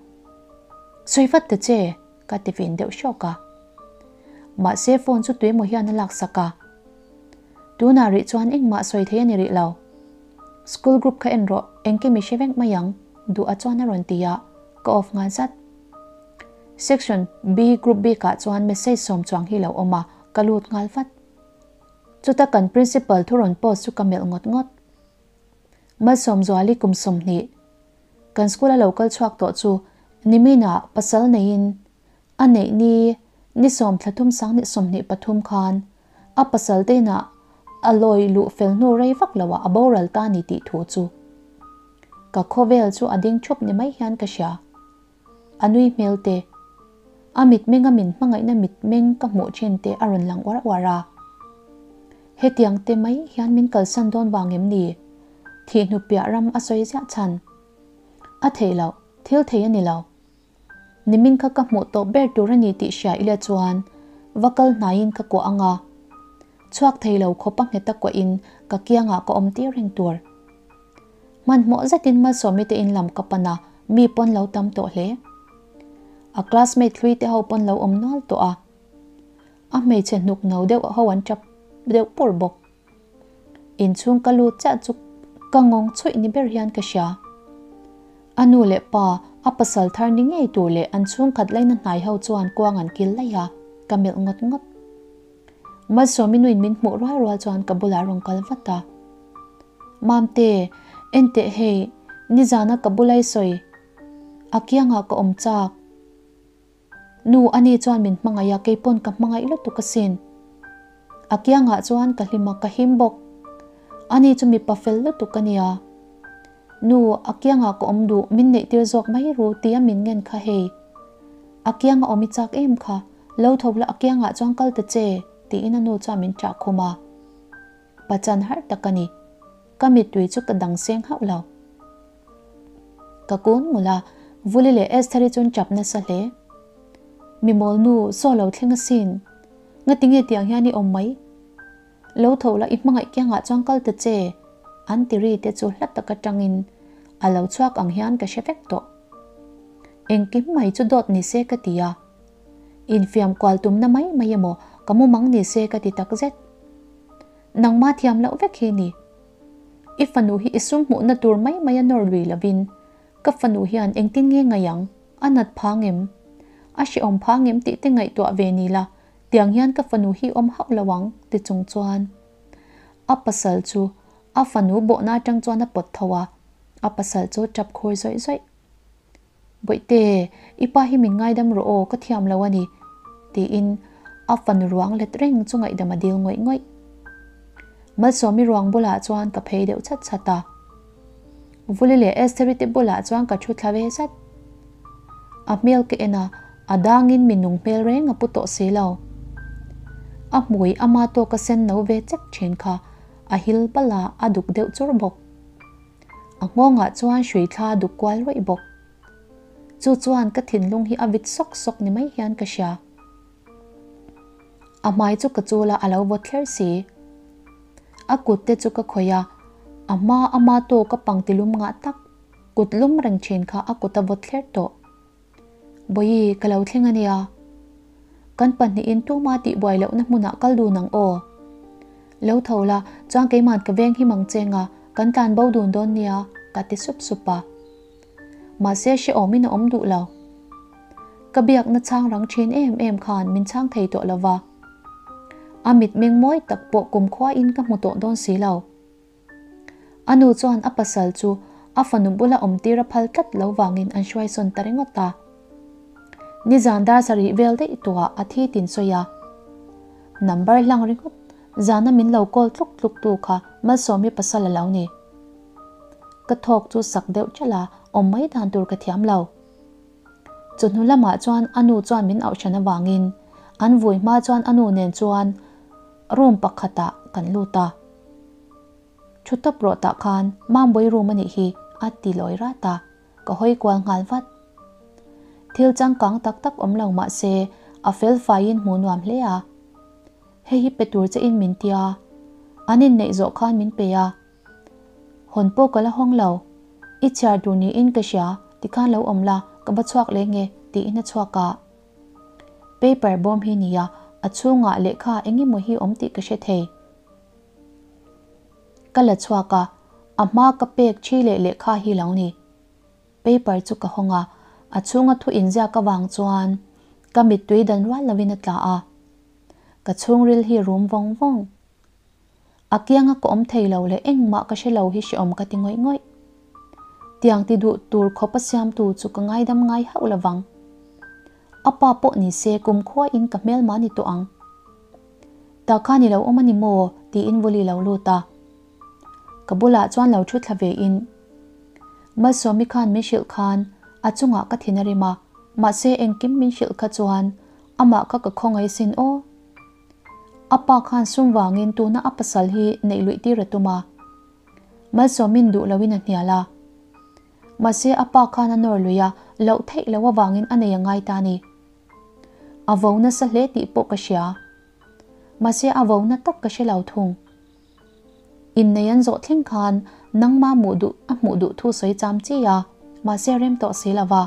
Sawi vat ta che, ka ti vin deuh hrawk a. Mahse phone chu tuemaw hian a laksak a. Tunah rih chuan engmah sawi thei a ni rih lo. School group kha en rawh, engkim i hre vek mai ang, duh a chuan a rawn ti a, ka off nghal zat. Section B group bikah chuan message sawm chuang hi lo awm a, ka lut nghal vat. Chuta kan principal thu rawn post chu ka melh ngawt ngawt. Malsawmzuali kum 20 kan school a lo kal chhuak tawh chu niminah pasal neiin a neih ni ni sawm thla thum sang ni 23 khan a pasal te inah a lawi luh fel hnu rei vak lo ah a boral ta ni tih thu chu ka khawvel chu a ding thup ni mai hian ka hria. A nui hmel te, a mitmeng a min hmangaihna mitmeng ka hmuh thin te a rawn lang uar uar a. Hetiang te mai hian min kalsan dawn vang em ni? Thih hnu piah ram a sawi ziah chhan. A theih loh, thil thei a ni lo. Nimin kha ka hmuh tawp ber tur a ni tih hria ila chuan va kal hnaiin ka kuah ang a. Chhuak thei lo khawp a nghet a kuahin ka kiangah ka awm tir reng tur. Hmanhmawh zetin Malsawmi te in lam ka pan a, mi pawn lo tam tawh hle. A classmate hlui te ho pawn lo awm nual tawh a. A hmeichhe hnuk no deuh ho an tap deuh pur bawk. Inchhung ka lut chiah chu ka ngawng chhuih ni ber hian ka hria. A nu leh pa, a pasal thar ni ngei tur leh an chhungkhat laina hnai ho chuan kuang an kil laih a, ka melh ngawt ngawt. Malsawmi nuin min hmuh rual rual chuan ka bulah rawn kal vat a. Mamte, enteh hei, nizana ka bulai sawi, a kiangah ka awm chak. Nu, ani chuan min hmangaih a, keipawn ka hmangaih lutuk asin. A kiangah chuan ka hlim a, ka him bawk. Ani chu mipa fel lutuk a nia. Nu, a kiangah ka awm duh, min neihtir zawk mai ru tia min ngen kha hei. A kianga awm i chak em kha, lo tho la a kiangah chuan kal ta che, tiin a nu chuan min ṭah khum a. Pachan harh tak a ni. Ka mittui chu ka dang seng hauh lo. Ka kun ngul a, Vuli leh Estheri chuan ṭap nasa hle. Mimawl nu, saw lo thleng asin. Ngatinge tiang hian i awm mai? Lo tho la i hmangaih kiangah chuan kal ta che, an ti ri te chu hla tak atangin a lo chhuak ang hian ka hre vek tawh. Engkim mai chu dawt ni se ka ti a. Infiam kual tumna mai mai emaw ka mumang ni se ka ti tak zet. Nangma thiam loh vek hi ni. I fanu hi i sum hmuhna tur mai mai a nawr lui lovin ka fanu hian engtin nge ngaih ang, a nat phang em? A hrehawm phang em tih te ngaihtuah ve ni la Tiang hian ka fanu hi awm hauh lo ang ti chung chuan a pasal chu a fanu bawhna atang chuan a pawt tho a, a pasal chu tap khur zawih zawih. Bawihte, i pa hi min ngaidam rawh aw, ka thiam lo a ni, tiin a fanu ruang let reng chu ngaihdam a dil ngawih ngawih. Malsawmi ruang bulah chuan ka phei deuh chhat chhat a. Vuli leh Estheri te bulah chuan ka thu thla ve zat. A hmel ka en a, a dangin mi nung hmel reng a pu tawh si lo. A hmui ama tawka sen no ve chek thin kha a hil palh a, a duk deuh chur bawk. A nghawngah chuan hrui thla a duk kual rawih bawk. Chu chuan ka thinlung hi a vit sawk sawk ni mai hian ka hria. A hmai chu ka chul a, a lo vawt thler si. A kut te chu ka khawih a, a hma ama tawk a pangti lum ngah tak, kut lum reng thin kha a kut a vawt thler tawh. Bawihi, ka lo thleng a nia. Kan pahnihin tuma tihbuai lohna hmunah kal dun ang aw. Lo tho la, chuan keiman ka veng him ang cheng a, kan tlan bo dun dawn nia, ka ti sup sup a. Mahse hrehawmin a awm duh lo. Ka biakna chhang rang thin em em khan min chhang thei tawh lo va. A mitmeng mawi tak pawh kumkhuain ka hmu tawh dawn si lo. A nu chuan a pasal chu a fanu bula awmtir a phal tlat lo vangin an hruaisawn ta ringawt a. Nizan dar sarih vel daih tuah a thi tin sawi a. Number hlang ringawt zana min lo call tluk tluk tu kha Malsawmi pasal a lo ni. Ka thawk chu sak deuh ṭalh a, awm mai dan tur ka thiam lo. Chawhnu lamah chuan a nu chuan min auh hran avangin an vui hma chuan a nu nen chuan room pakhatah kan lut a. Thu tawp rawh tah khan Mambawi room a nih hi a ti lawi rat a, ka hawi kual nghal vat. Thil changkang tak tak awm lo mah se a fel faiin hmuh nuam hle a. Hei hi pe tur che in min tia, an inneih zawh khan min pe a. Hawn pawh ka la hawng lo. I chhiar tur niin ka hria, tikhan lo awm la, ka va chhuak leh nge, tiin a chhuak a. Paper bawm hi nia, a chhungah lehkha eng emaw hi awm tih ka hre thei. Ka la chhuak a, a hma ka pek thi leh lehkha hi lo ni. Paper chu ka hawng a, a chhunga thu inziak avang chuan ka mittui dan rual lovin a tla a. Ka chhungril hi rum vawng vawng. A kianga ka awm thei lo leh engmah ka hre lo hi hreawm ka ti ngawih ngawih. Tiang ti duh tur khawp a siamtu chu ka ngaidam ngai hauh lo vang. A pa pawh ni se kumkhua in ka hmelma ni tawh ang. Tah khan i lo awm a ni maw? tiin Vuli lo lut a. Ka bulah chuan lo thu thla ve in. Malsawmi khan min hrilh khan a chungah ka thin a rim a, mahse engkim min hrilh kha chuan amah kha ka khawngaih sin aw. A pa khan sum vangin tuna a pasal hi neih luih tir a tum a. Malsawmin duh loin a hnial a. Mahse a pa khan a nawr lui a, loh theih loh avangin a nei a ngai ta a ni. A vo nasa hle tih pawh ka hria. Mahse a vo na tak ka hre lo thung. Innei an zawh thleng khan nangma hmuh duh a hmuh duh thu sawi cham chi a, mahse rem tawh si lo va.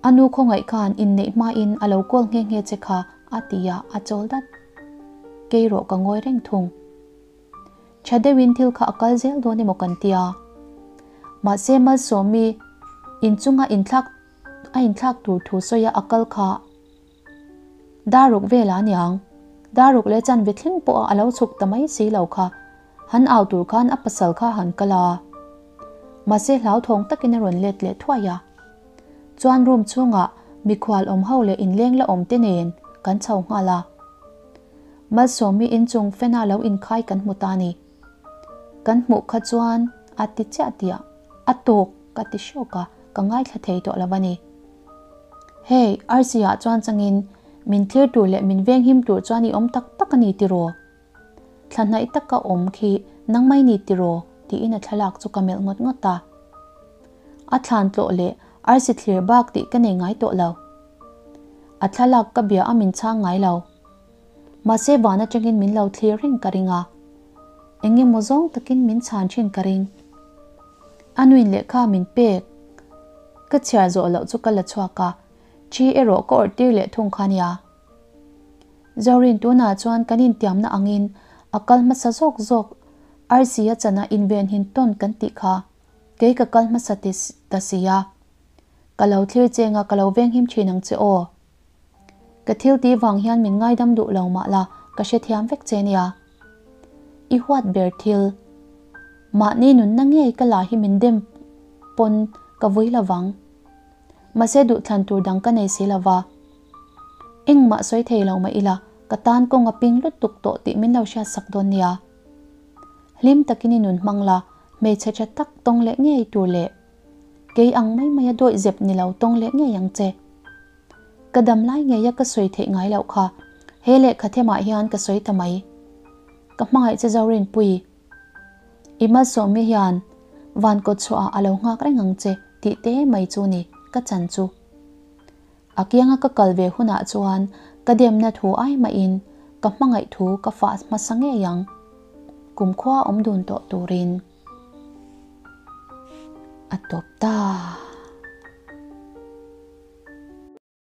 A nu khawngaih khan inneih hmain a lo kawl nghe nghe che kha a ti a, a chawl dat. Kei rawh ka ngawi reng thung. Tha deuhin thil kha a kal zel dawn emaw kan tia. Mahse Malsawmi inchunga inthlak a inthlak tur thu sawia a kal kha Daruk vel a niang. Daruk leh chanve thleng pawh a lo chhuk ta mai si lo kha. Han au tur khan a pasal kha han kal a. Mahse hlauthawng takin a rawn let leh thuai a. Chuan room chhungah mikhual awm ho leh inleng la awm te nen kan chho nghal a. Malsawmi inchung fena lo inkhai kan hmu ta ni. Kan hmuh kha chuan a ti chiah tiah a tawk ka ti hrawk a, ka ngaithla thei tawh lo a ni. Hei, RC ah chuan changin min thlir tur leh min venghim tur chuan i awm tak tak a ni tiraw? Thla hnaih taka awm khi nangmai ni tiraw? tiin a thlalak chu ka melh ngawt ngawt a. A thlan tlawh leh RC thlir bak tih ka nei ngai tawh lo. A thlalak ka bia a min chhang ngai lo. Mahse van atangin min lo thlir reng ka ring a. Eng emaw zawng takin min chhan thin ka ring. A nuin lehkha min pek. Ka chhiar zawh loh chu ka la chhuak a, thi erawh ka awrh tir leh thung kha nia. Zorin tunah chuan kan intiamna angin a kal hmasa zawk zawk Arsi a chana inven hin tawn kan tih kha kei ka kal hmasa ta si a. Ka lo thlir cheng a ka lo venghim thin ang che aw. Ka thil tih vang hian min ngaidam duh lo mah la, ka hrethiam vek che nia. I huat ber thil. Mahni nunna ngei ka la hi min dem pawn ka vui lo vang. Mahse duhthlan tur dang ka nei si lo va. Engmah sawi thei lo mah ila, Ka tan kawng a ping lutuk tawh tih min lo hriat sak dawn nia. Hlim takin i nun hmang la, hmeichhe tha tak tawng leh ngei tur leh kei ang mai maia dawih zep ni lo tawng leh ngei ang che. Ka dam lai ngeia ka sawi theih ngai loh kha he lehkha themah hian ka sawi ta mai. Ka hmangaih che Zorinpui. I malsawmmi hian van kawt chhuahah a lo nghak reng ang che tih te mai chu ni ka chan chu. A kianga ka kal ve hunah chuan ka demna thu ai mahin ka hmangaih thu ka fah hmasa ngei ang. Kumkhua awm dun tawh turin a tawp ta.